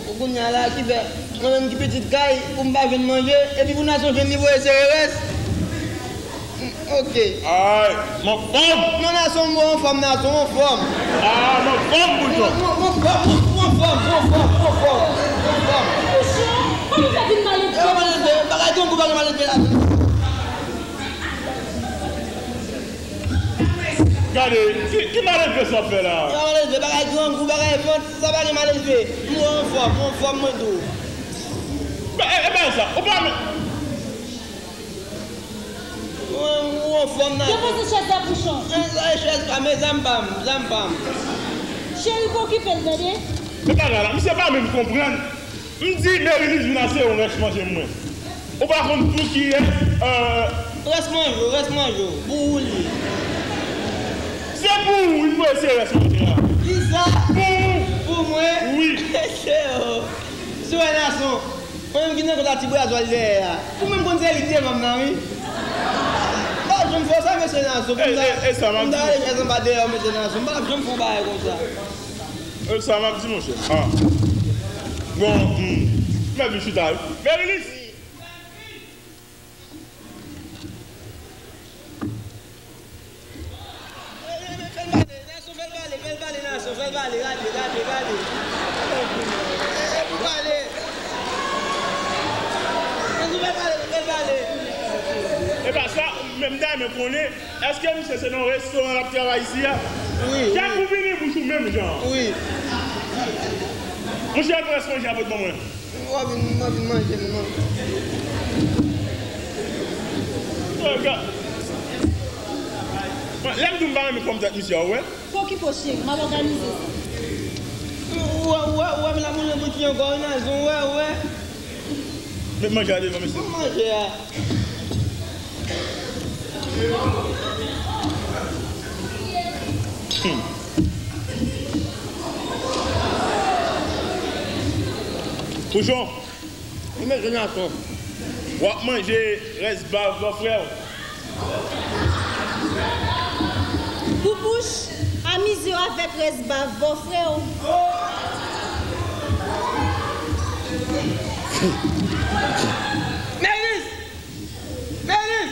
Ou kounye a la ki fè mwen menm ki pitit kay pou m pa jwenn manje, epi pou Nason jwenn li voye sere rès. Ok. Ay, m anfòm. Non, Nason, m anfòm, Nason, m anfòm. A, m anfòm, Bouchon. M anfòm, m anfòm, m anfòm, m anfòm. Bouchon, kòman w fè vin maledve konsa? Maledve, bagay grangou, bagay maledve la. Gade, ki, ki maledve sa w ap fè la? Ki maledve, bagay grangou, bagay vant, sa pa gen maledve. M anfòm, m anfòm, mwen tou. E, e, e bagay sa, ou pa men- Ou, ou anfòm nan. Depoze chèz la, Bouchon. E, sa e chèz pa m, e zam pa m, zam pa m. Cheri, pa okipe l, tande. Men bagay la, misye pa menm konprann. M di Merilis vin asire yon rès manje mwen. Ou pa konn tou kiyès, euh, rès manje w, rès manje w, pou ou li. Se pou ou, wi, mwen se rès manje a. Kisa? Pou ou. Pou mwen? Wi. Se ou. Sou wè Nason. Mwen menm ki nan kont a Ti Brazòl dèyè a. Ou menm konn se li ki te vann m nan, wi. M pa janm fè w sa, mesye Nason. Pou m ta, e, e, e, sa m ap di. Pou m ta ale fè zanba dèyè w, mesye Nason. M pa t ap janm fè yon bagay konsa. E, sa m ap di, monchè. A. Bon, hmm. Mèt vin chita, wi. Merilis! Fè l pale, Nason, fè l pale, fè l pale, Nason, fè l pale, gade, gade, gade. E, e pou pale. Nason, fè l pale, fè l pale. E pa sa, men m ta renmen konnen, èske misye se nan yon restoran l ap travay isi a? Wi, wi. Chak ou vini, bouch ou menm jan. Wi. Monchè, al pran rès manje a pote ban mwen. W ap vin, w ap vin manje, m manje. Lè m di w m pa renmen fòm tèt misye a, ou wè? Pa okipe w, cheri, m ap òganize sa. Ou wè, ou wè, ou wè, m la moulen bouch li ankò, wi, Nazon, ou wè, ou wè. Met manje a devan, mesye. Manje a. Hmm. Pouchon. Wi, mesye Nason. W ap manje rès bav bòfrè w. Boubouch, amize w avèk rès bav bòfrè w. Merilis! Merilis!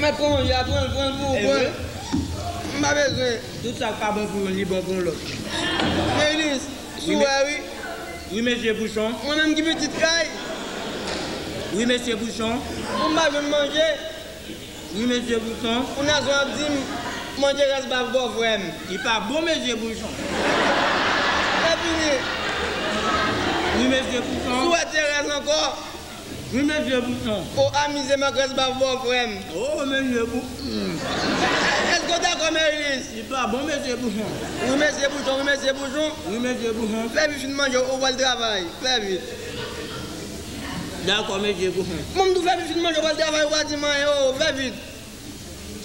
Mèt pran manje a, pran l, pran l pou ou, pran l. M pa bezwen. Tout sa k pa bon pou youn, li bon pou yon lòt. Merilis, sou wè wi. Wi, mesye Pouchon. Mwen menm ki pitit kay. Wi, mesye Pouchon. Pou m pa jwenn manje. Wi, mesye Pouchon. Pou Nason ap di m, manje rès baf bòfrè m. Li pa bon, mesye Pouchon. Lè fini. Wi, mesye Pouchon. Si w wè Terèz ankò. Wi, mesye Pouchon. O, amize m ak rès baf bòfrè m. O, mesye Pou-, hmm. Èske w dakò, Merilis? Li pa bon, mesye Pouchon. Wi, mesye Pouchon, wi, mesye Pouchon. Wi, mesye Pouchon. Fè Viv fin manje, ou pral travay. Fè vit. Dakò, mesye Pouchon. Mwen, m tou fè Viv fin manje, ou pral travay, ou pa di m anyen, o, fè vit.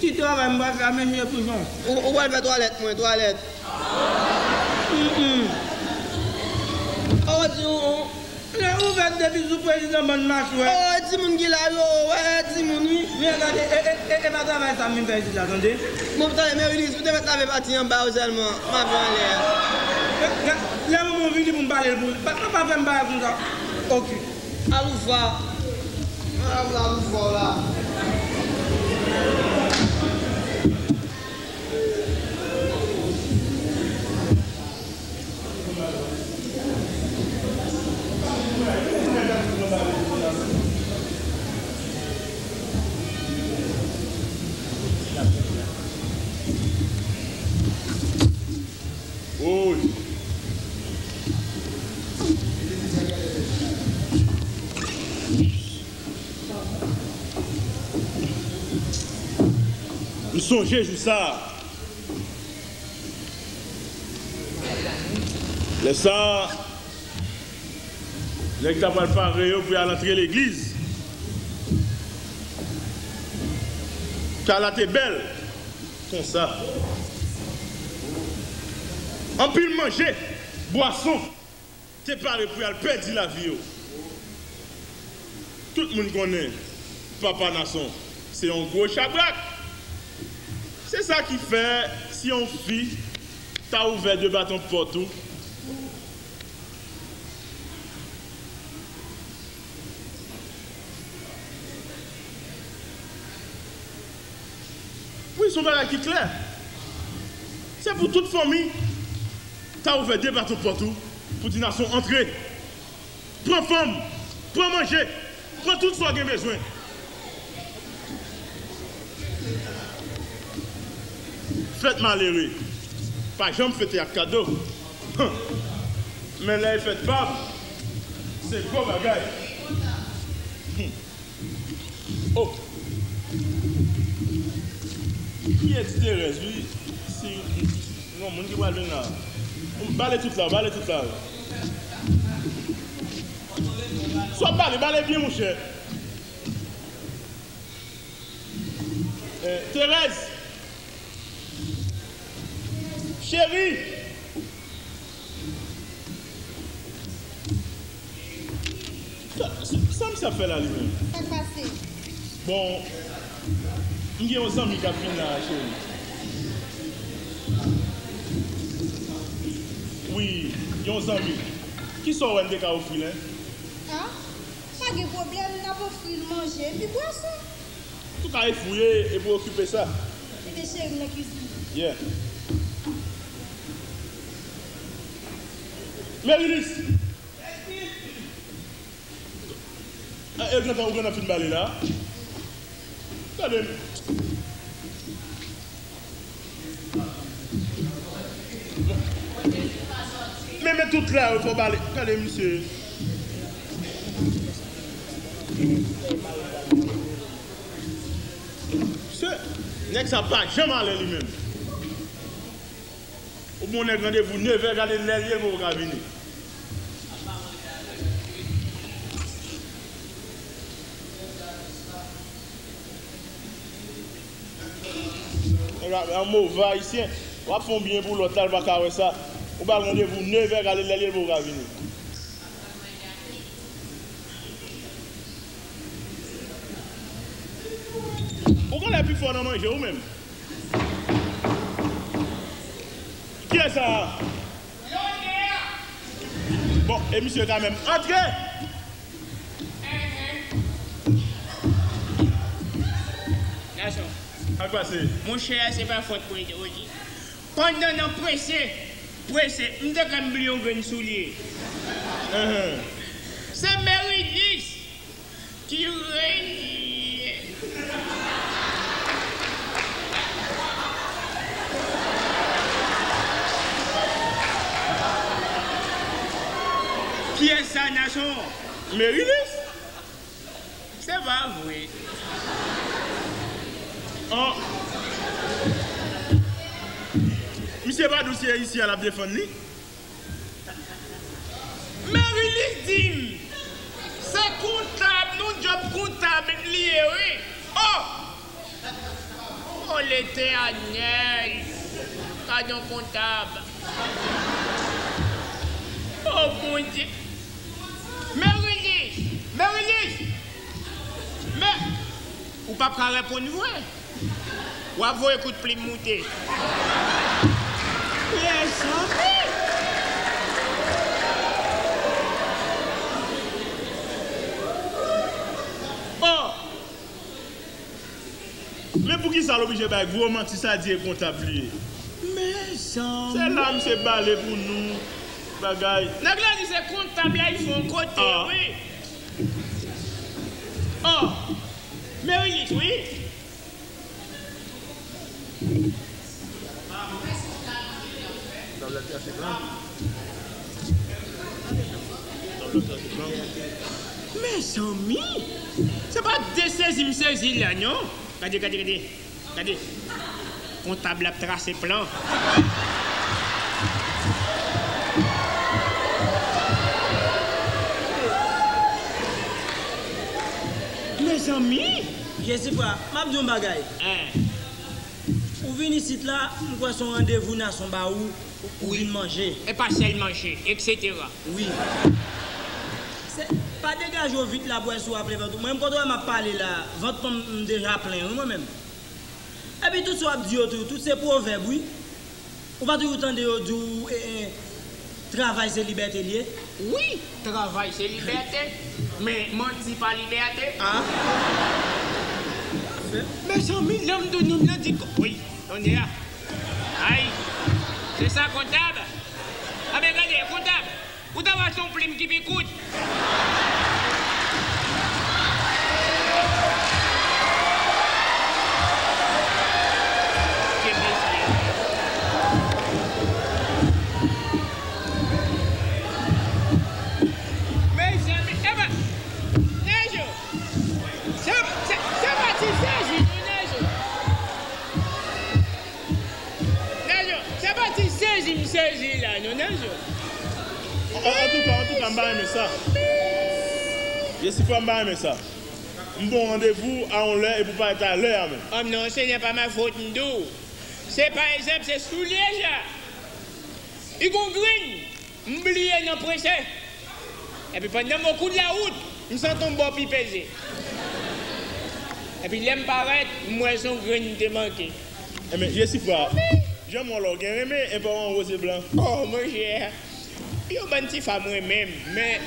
Ki travay m pral fè a, mesye Pouchon? Ou, ou pral fè twalèt mwen, twalèt. Mm, mm. O, di ou, ou. Lè ou fè depi sou prezidan bann machwè. O, e timoun ki la yo, wè, e timoun, wi. Men gade, e, e, e, e pa travay sa m vin fè isit la, tande. Bon, tande, Merilis, ou te mèt lave pati anba yo sèlman, m ap anlè a. E, ga-, lè manman w vini pou m pale l pou li. Pa, pa, pa fè m bagay konsa. Oke. Aloufa. Aloufa, aloufa w la. Woy. M sonje jou sa a. Lè sa a, nèg ta pral pare yo pou y al antre legliz. Kay la te bèl konsa. Anpil manje, bwason te pare pou y al pèdi lavi yo. Tout moun konnen Papa Nason se yon gwo chabrak. Se sa ki fè, si yon fi ta ouvè de baton pòt ou, wi, se yon bagay ki klè. Se pou tout fanmi ta ouvè de baton pòt ou pou di Nason antre. Pran fanm, pran manje, pran tout sa w gen bezwen. Fèt malere pa janm fete ak kado. Hum. Men lè e fèt pa m, se gwo bagay. Hum. Oh! Ki edi Terèz, wi. Si, non, moun ki pral vin la. Bale tout la, bale tout la. Swa bale, bale byen, monchè. Eh, Terèz! Cheri! Sa, sa, sa misye ap fè la, li menm? Sa k pase? Bon, m gen yon zanmi k ap vin la, cheri. Wi, yon zanmi. Kisa w wè m te ka ofri l, en? Ah, pa gen pwoblèm, n ap ofri l manje epi bwason. Ou ka fouye epi okipe sa. Ebyen, cheri, m nan kizin. Yeah. Merilis! Ah, e gentan, ou gentan fin bale la? Gade. Men, men tout la, fò bale. Gade, misye. Se, nèg sa pa janm alè li menm. Ou bon nèg randevou nevè, gade lè l ye, l poko ka vini. Nèg la, yon move ayisyen. W ap fè yon byen pou lòt la, l pa ka wè sa. Ou ba l randevou nevè, gade lè l ye, l poko ka vini. Ou genlè pi fò nan manje, ou menm. Kiyès sa a? Bon, e misye kanmenm. Antre! Gason. Sa k pase? Monchè, se pa fòt mwen, oke. Pandan n ap prese, prese, m te kwè m bliye yon grenn soulye. Ahan. Se Merilis ki renye. Kiyès sa, Nason? Merilis? Se pa vre. An. Misye pa di w se isi a l ap defann li? Merilis di m se kontab, nou djòb kontab li ye, wi. Oh! Oh, Letènèl! Gad yon kontab! Oh, Bondye! Merilis! Merilis! Men, ou p ap ka reponn vre. W ap voye kout plim moute. Mezanmi! Oh! Men poukisa l oblije bay gwo manti sa, di e kontab li ye? Mezanmi! Se la misye bale pou nou bagay. Nèg la di se kontab la, li fè yon kote, ah, wi. Oh! Merilis, wi. Mezanmi! Se pa de sezi m sezi la, non. Gade, gade, gade. Gade. Kontab la ap trase plan. Mezanmi! Jesifra, m ap di w yon bagay. Hein. Ou vin isit la, m kwè se yon randevou Nason ba ou, ou vin manje. E pa sèl manje, etsetera. Wi. Se, pa degaje w vit la pou wè si w ap leve vant ou. Mwen menm, kote w wè m ap pale la, vant mwen m deja plen, wi, mwen menm. Epi tout sa w ap di yo tou, tout se pwovèb, wi. Ou pa toujou tande yo di w, e, e, travay se libète l ye? Wi, travay se libète, men manti pa libète. Ah. Mezanmi, lè m di w nonm nan di ko-, wi, kounye a. Ay, se sa kontab. A ben gade, kontab. Ou ta va achte yon plim ki pi kout. Ke mesye. Mezanmi, epa, nèg yo, se, se, se pa ti sezi, non, nèg yo. Nèg yo, se pa ti sezi m sezi la, non, nèg yo. An, antouka, antouka, m pa renmen sa. Jesifra, m pa renmen sa. M ba w randevou a yon lè epi w parèt a lè a menm. An non, se n'est pas ma faute, m di w. Se pa egzanp, se soulye sa. Li gon grenn. M bliye nan prese. Epi pandan m o kou de la wout, m santi yon bò pi peze. Epi lè m parèt, m wè se yon grenn m te manke. Enben, Jesifra, jan m wè w la, w gen renmen enpè w an woz e blan. Oh, monchè, yon bann ti fanm renmen m, men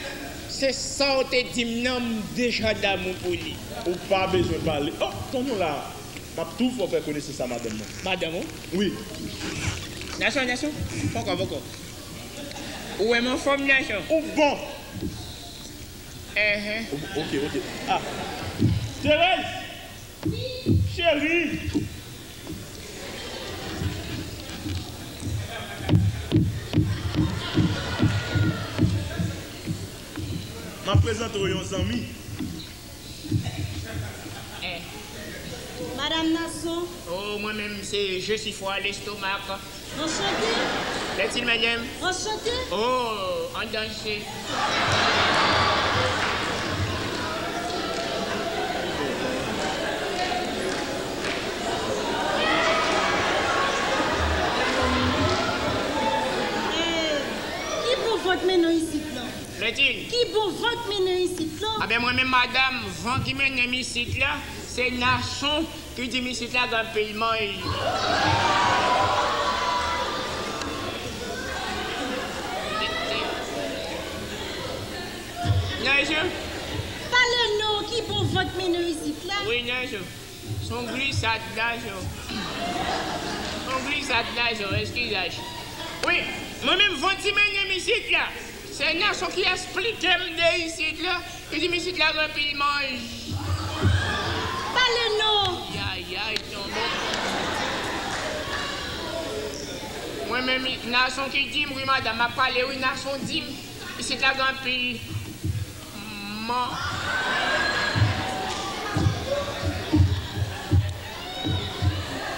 se sa w te di m nan, m deja damou pou li. Ou pa bezwen pale. Oh, tann ou la. M ap tou fè w fè konesans a madanm mwen. Madanm ou? Wi. Nason, Nason, poko, poko. Ou wè m anfòm, Nason? Ou bon. Enhen. O-, ok, ok. Ah. Thérèse! Cheri! M ap prezante w yon zanmi. Eh. Madam Nason. Oh, mwen menm se Jesifwa Lestomak. Anchante. Lètil, madam. Anchante. Oh, an danje. Eh, ki bon vant mennen w isit la? Lètil. Ki bon van k mennen w isit la? Anben, mwen menm, madanm, van ki mennen m isit la, se Nason ki di m isit la gen anpil manj. Nason. Pale non, ki bon van k mennen w isit la? Wi, Nason. Se yon glisad lajan. Se yon glisad lajan, eskizaj. Wi, mwen menm, van ki mennen m isit la, Se Nason ki esplike m de isit la. Li di m isit la gen anpil manj. Pale non. Yayay, tonbe. Mwen menm, Nason ki di m, wi, madanm, m ap pale, wi, Nason di m, isit la gen anpil man.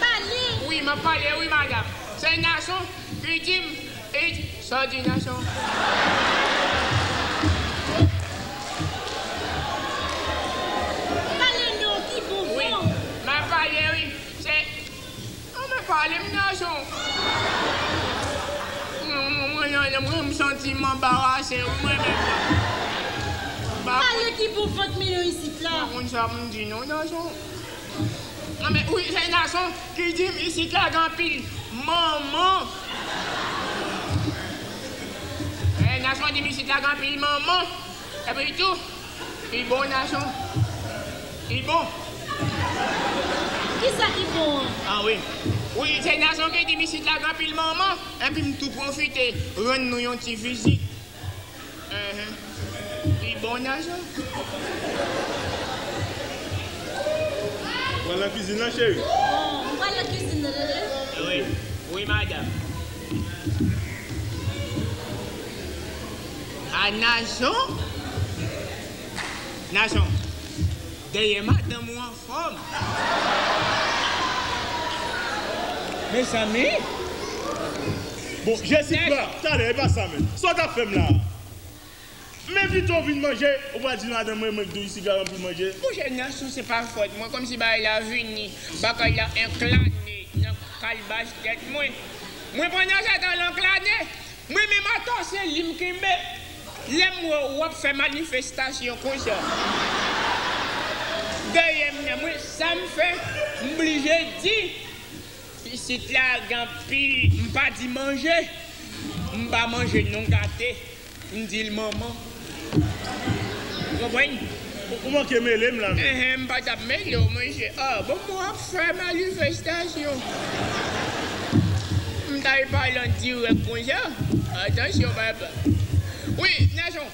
Pale. Wi, m ap pale, wi, madanm. Se Nason ki di m, it, sa w di, Nason? Pale non, ki bon. Wi, bon. M ap pale, wi. Se An, men pale m, Nason. Mwen, mwen, mwen, mwen, mwen, m santi m anbarase, wi, mwen menm. Pale ki pou vant milyon isit la. Pa konn sa pou m di non, Nason. An, men, wi, se Nason ki di m isit la gen anpil manman. Eh, Nason di m isit la gen anpil manman. Epi tou, li bon, Nason. Li bon. Kisa ki bon an? Ah wi. Wi, se Nason ki di m isit la gen anpil manman. Epi m tou pwofite rann nou yon ti vizit. Enhen. Li bon, Nason. Pral nan kizin nan, cheri. Bon, m pral nan kizin nan, tande. Wi. Wi, madanm. A, Nason? Nason, dèyè madanm ou anfòm. Mezanmi. Bon, Jesifra, talè, e pa sa menm. Sa w t ap fè m la a? M envite w vin manje, ou pral di madanm mwen, mwen k di w isit la gen anpil manje. Monchè, Nason, se pa fòt mwen, kòmsi bagay la vini, bagay la enklane nan kalbas tèt mwen. Mwen pandan se tan l enklane, mwen menm atò se li m kenbe. Lè m wè w ap fè manifestasyon konsa dèyè m nan, mwen, sa m fè, m blije di, isit la gen anpil, m pa di manje, m pa manje non gate. M di l manman. Ou konprann? Ou, ou manke mele m la menm. Enhen, m pa t ap mele w, monchè. Ah, bon, mwen ap fè manifestasyon. M t al pale an dirèk konsa. Atansyon, papa. Wi, Nason.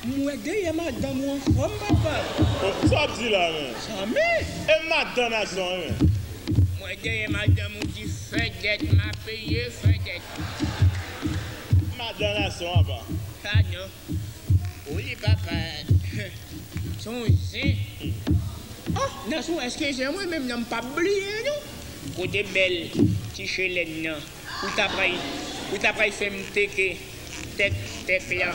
M wè dèyè madanm ou anfòm, papa. Oh, sa w ap di la menm? Zanmi. E madan Nason, wi, menm. M wè dèyè madanm ou di fè dèt, m a peye, fè dèt. Madan Nason, apa. Sa non. Ou li papa. Se yon zen. Oh, Nason, èske zen mwen menm nan m p ap bliye non. Kote bèl ti chelèn nan. Ou ta pral, ou ta pral fè m teke tèk, tèk la.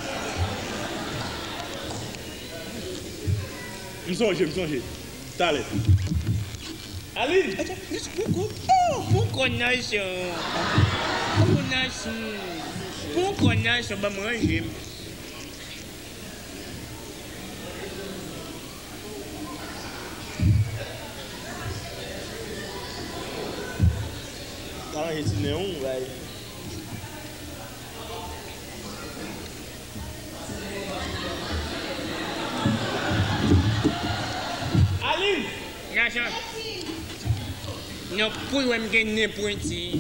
M sonje, m sonje. Talè. Aline! Acha, Nason, poko. Oh, poko Nason. Oh, Nason. Poko Nason, ban m ranje m. Ka ranje ti nen w, bay. Aline! Nason. Non, pou wè m gen nen pwenti.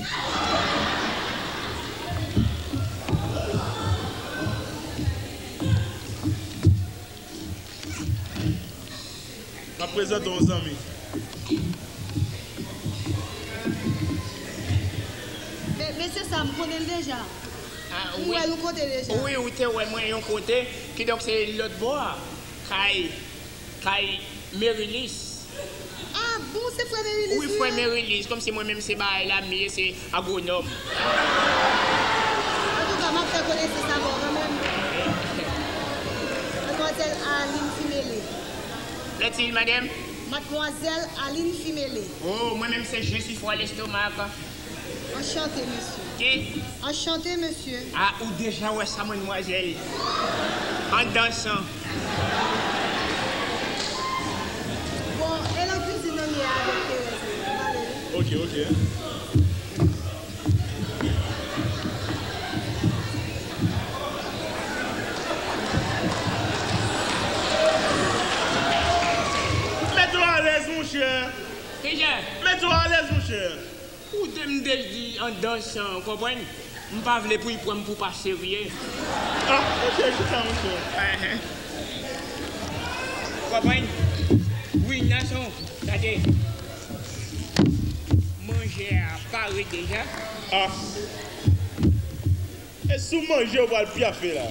M ap prezante w yon zanmi. Me-, mesye sa, m konnen l deja. Ah, m wè l yon kote deja. Wi, ou te wè mwen yon kote, kidonk se lòt bò a. Kay, kay Merilis. Ah, bon, se frè Merilis. Wi, frè Merilis, kòmsi mwen menm se bagay la m ye, se agwonòm. Antouka, m ap fè konesans avè w kanmenm. Madmwazèl Aline Fimele. Plaît-il, madame? Madmwazèl Aline Fimele. Oh, mwen menm se Jesifwa Lestomak. Anchante, mesye. Ki? Anchante, mesye. Ah, ou deja wè sa, madmwazèl. An dansan. Bon, e nan kizin nan m ye avèk Terèz, wi, m ale, wi. Ok, ok. Mete w alèz, monchè. Kijan? Mete w alèz, monchè. Ou te m te di an dansan, ou konprann? M pa vle pou y pran m pou pa serye. Ah, monchè, chita, monchè. Konprann? Wi, Nason, gade. Manje a pare deja. Ah. E sou manje ou pral pyafe la?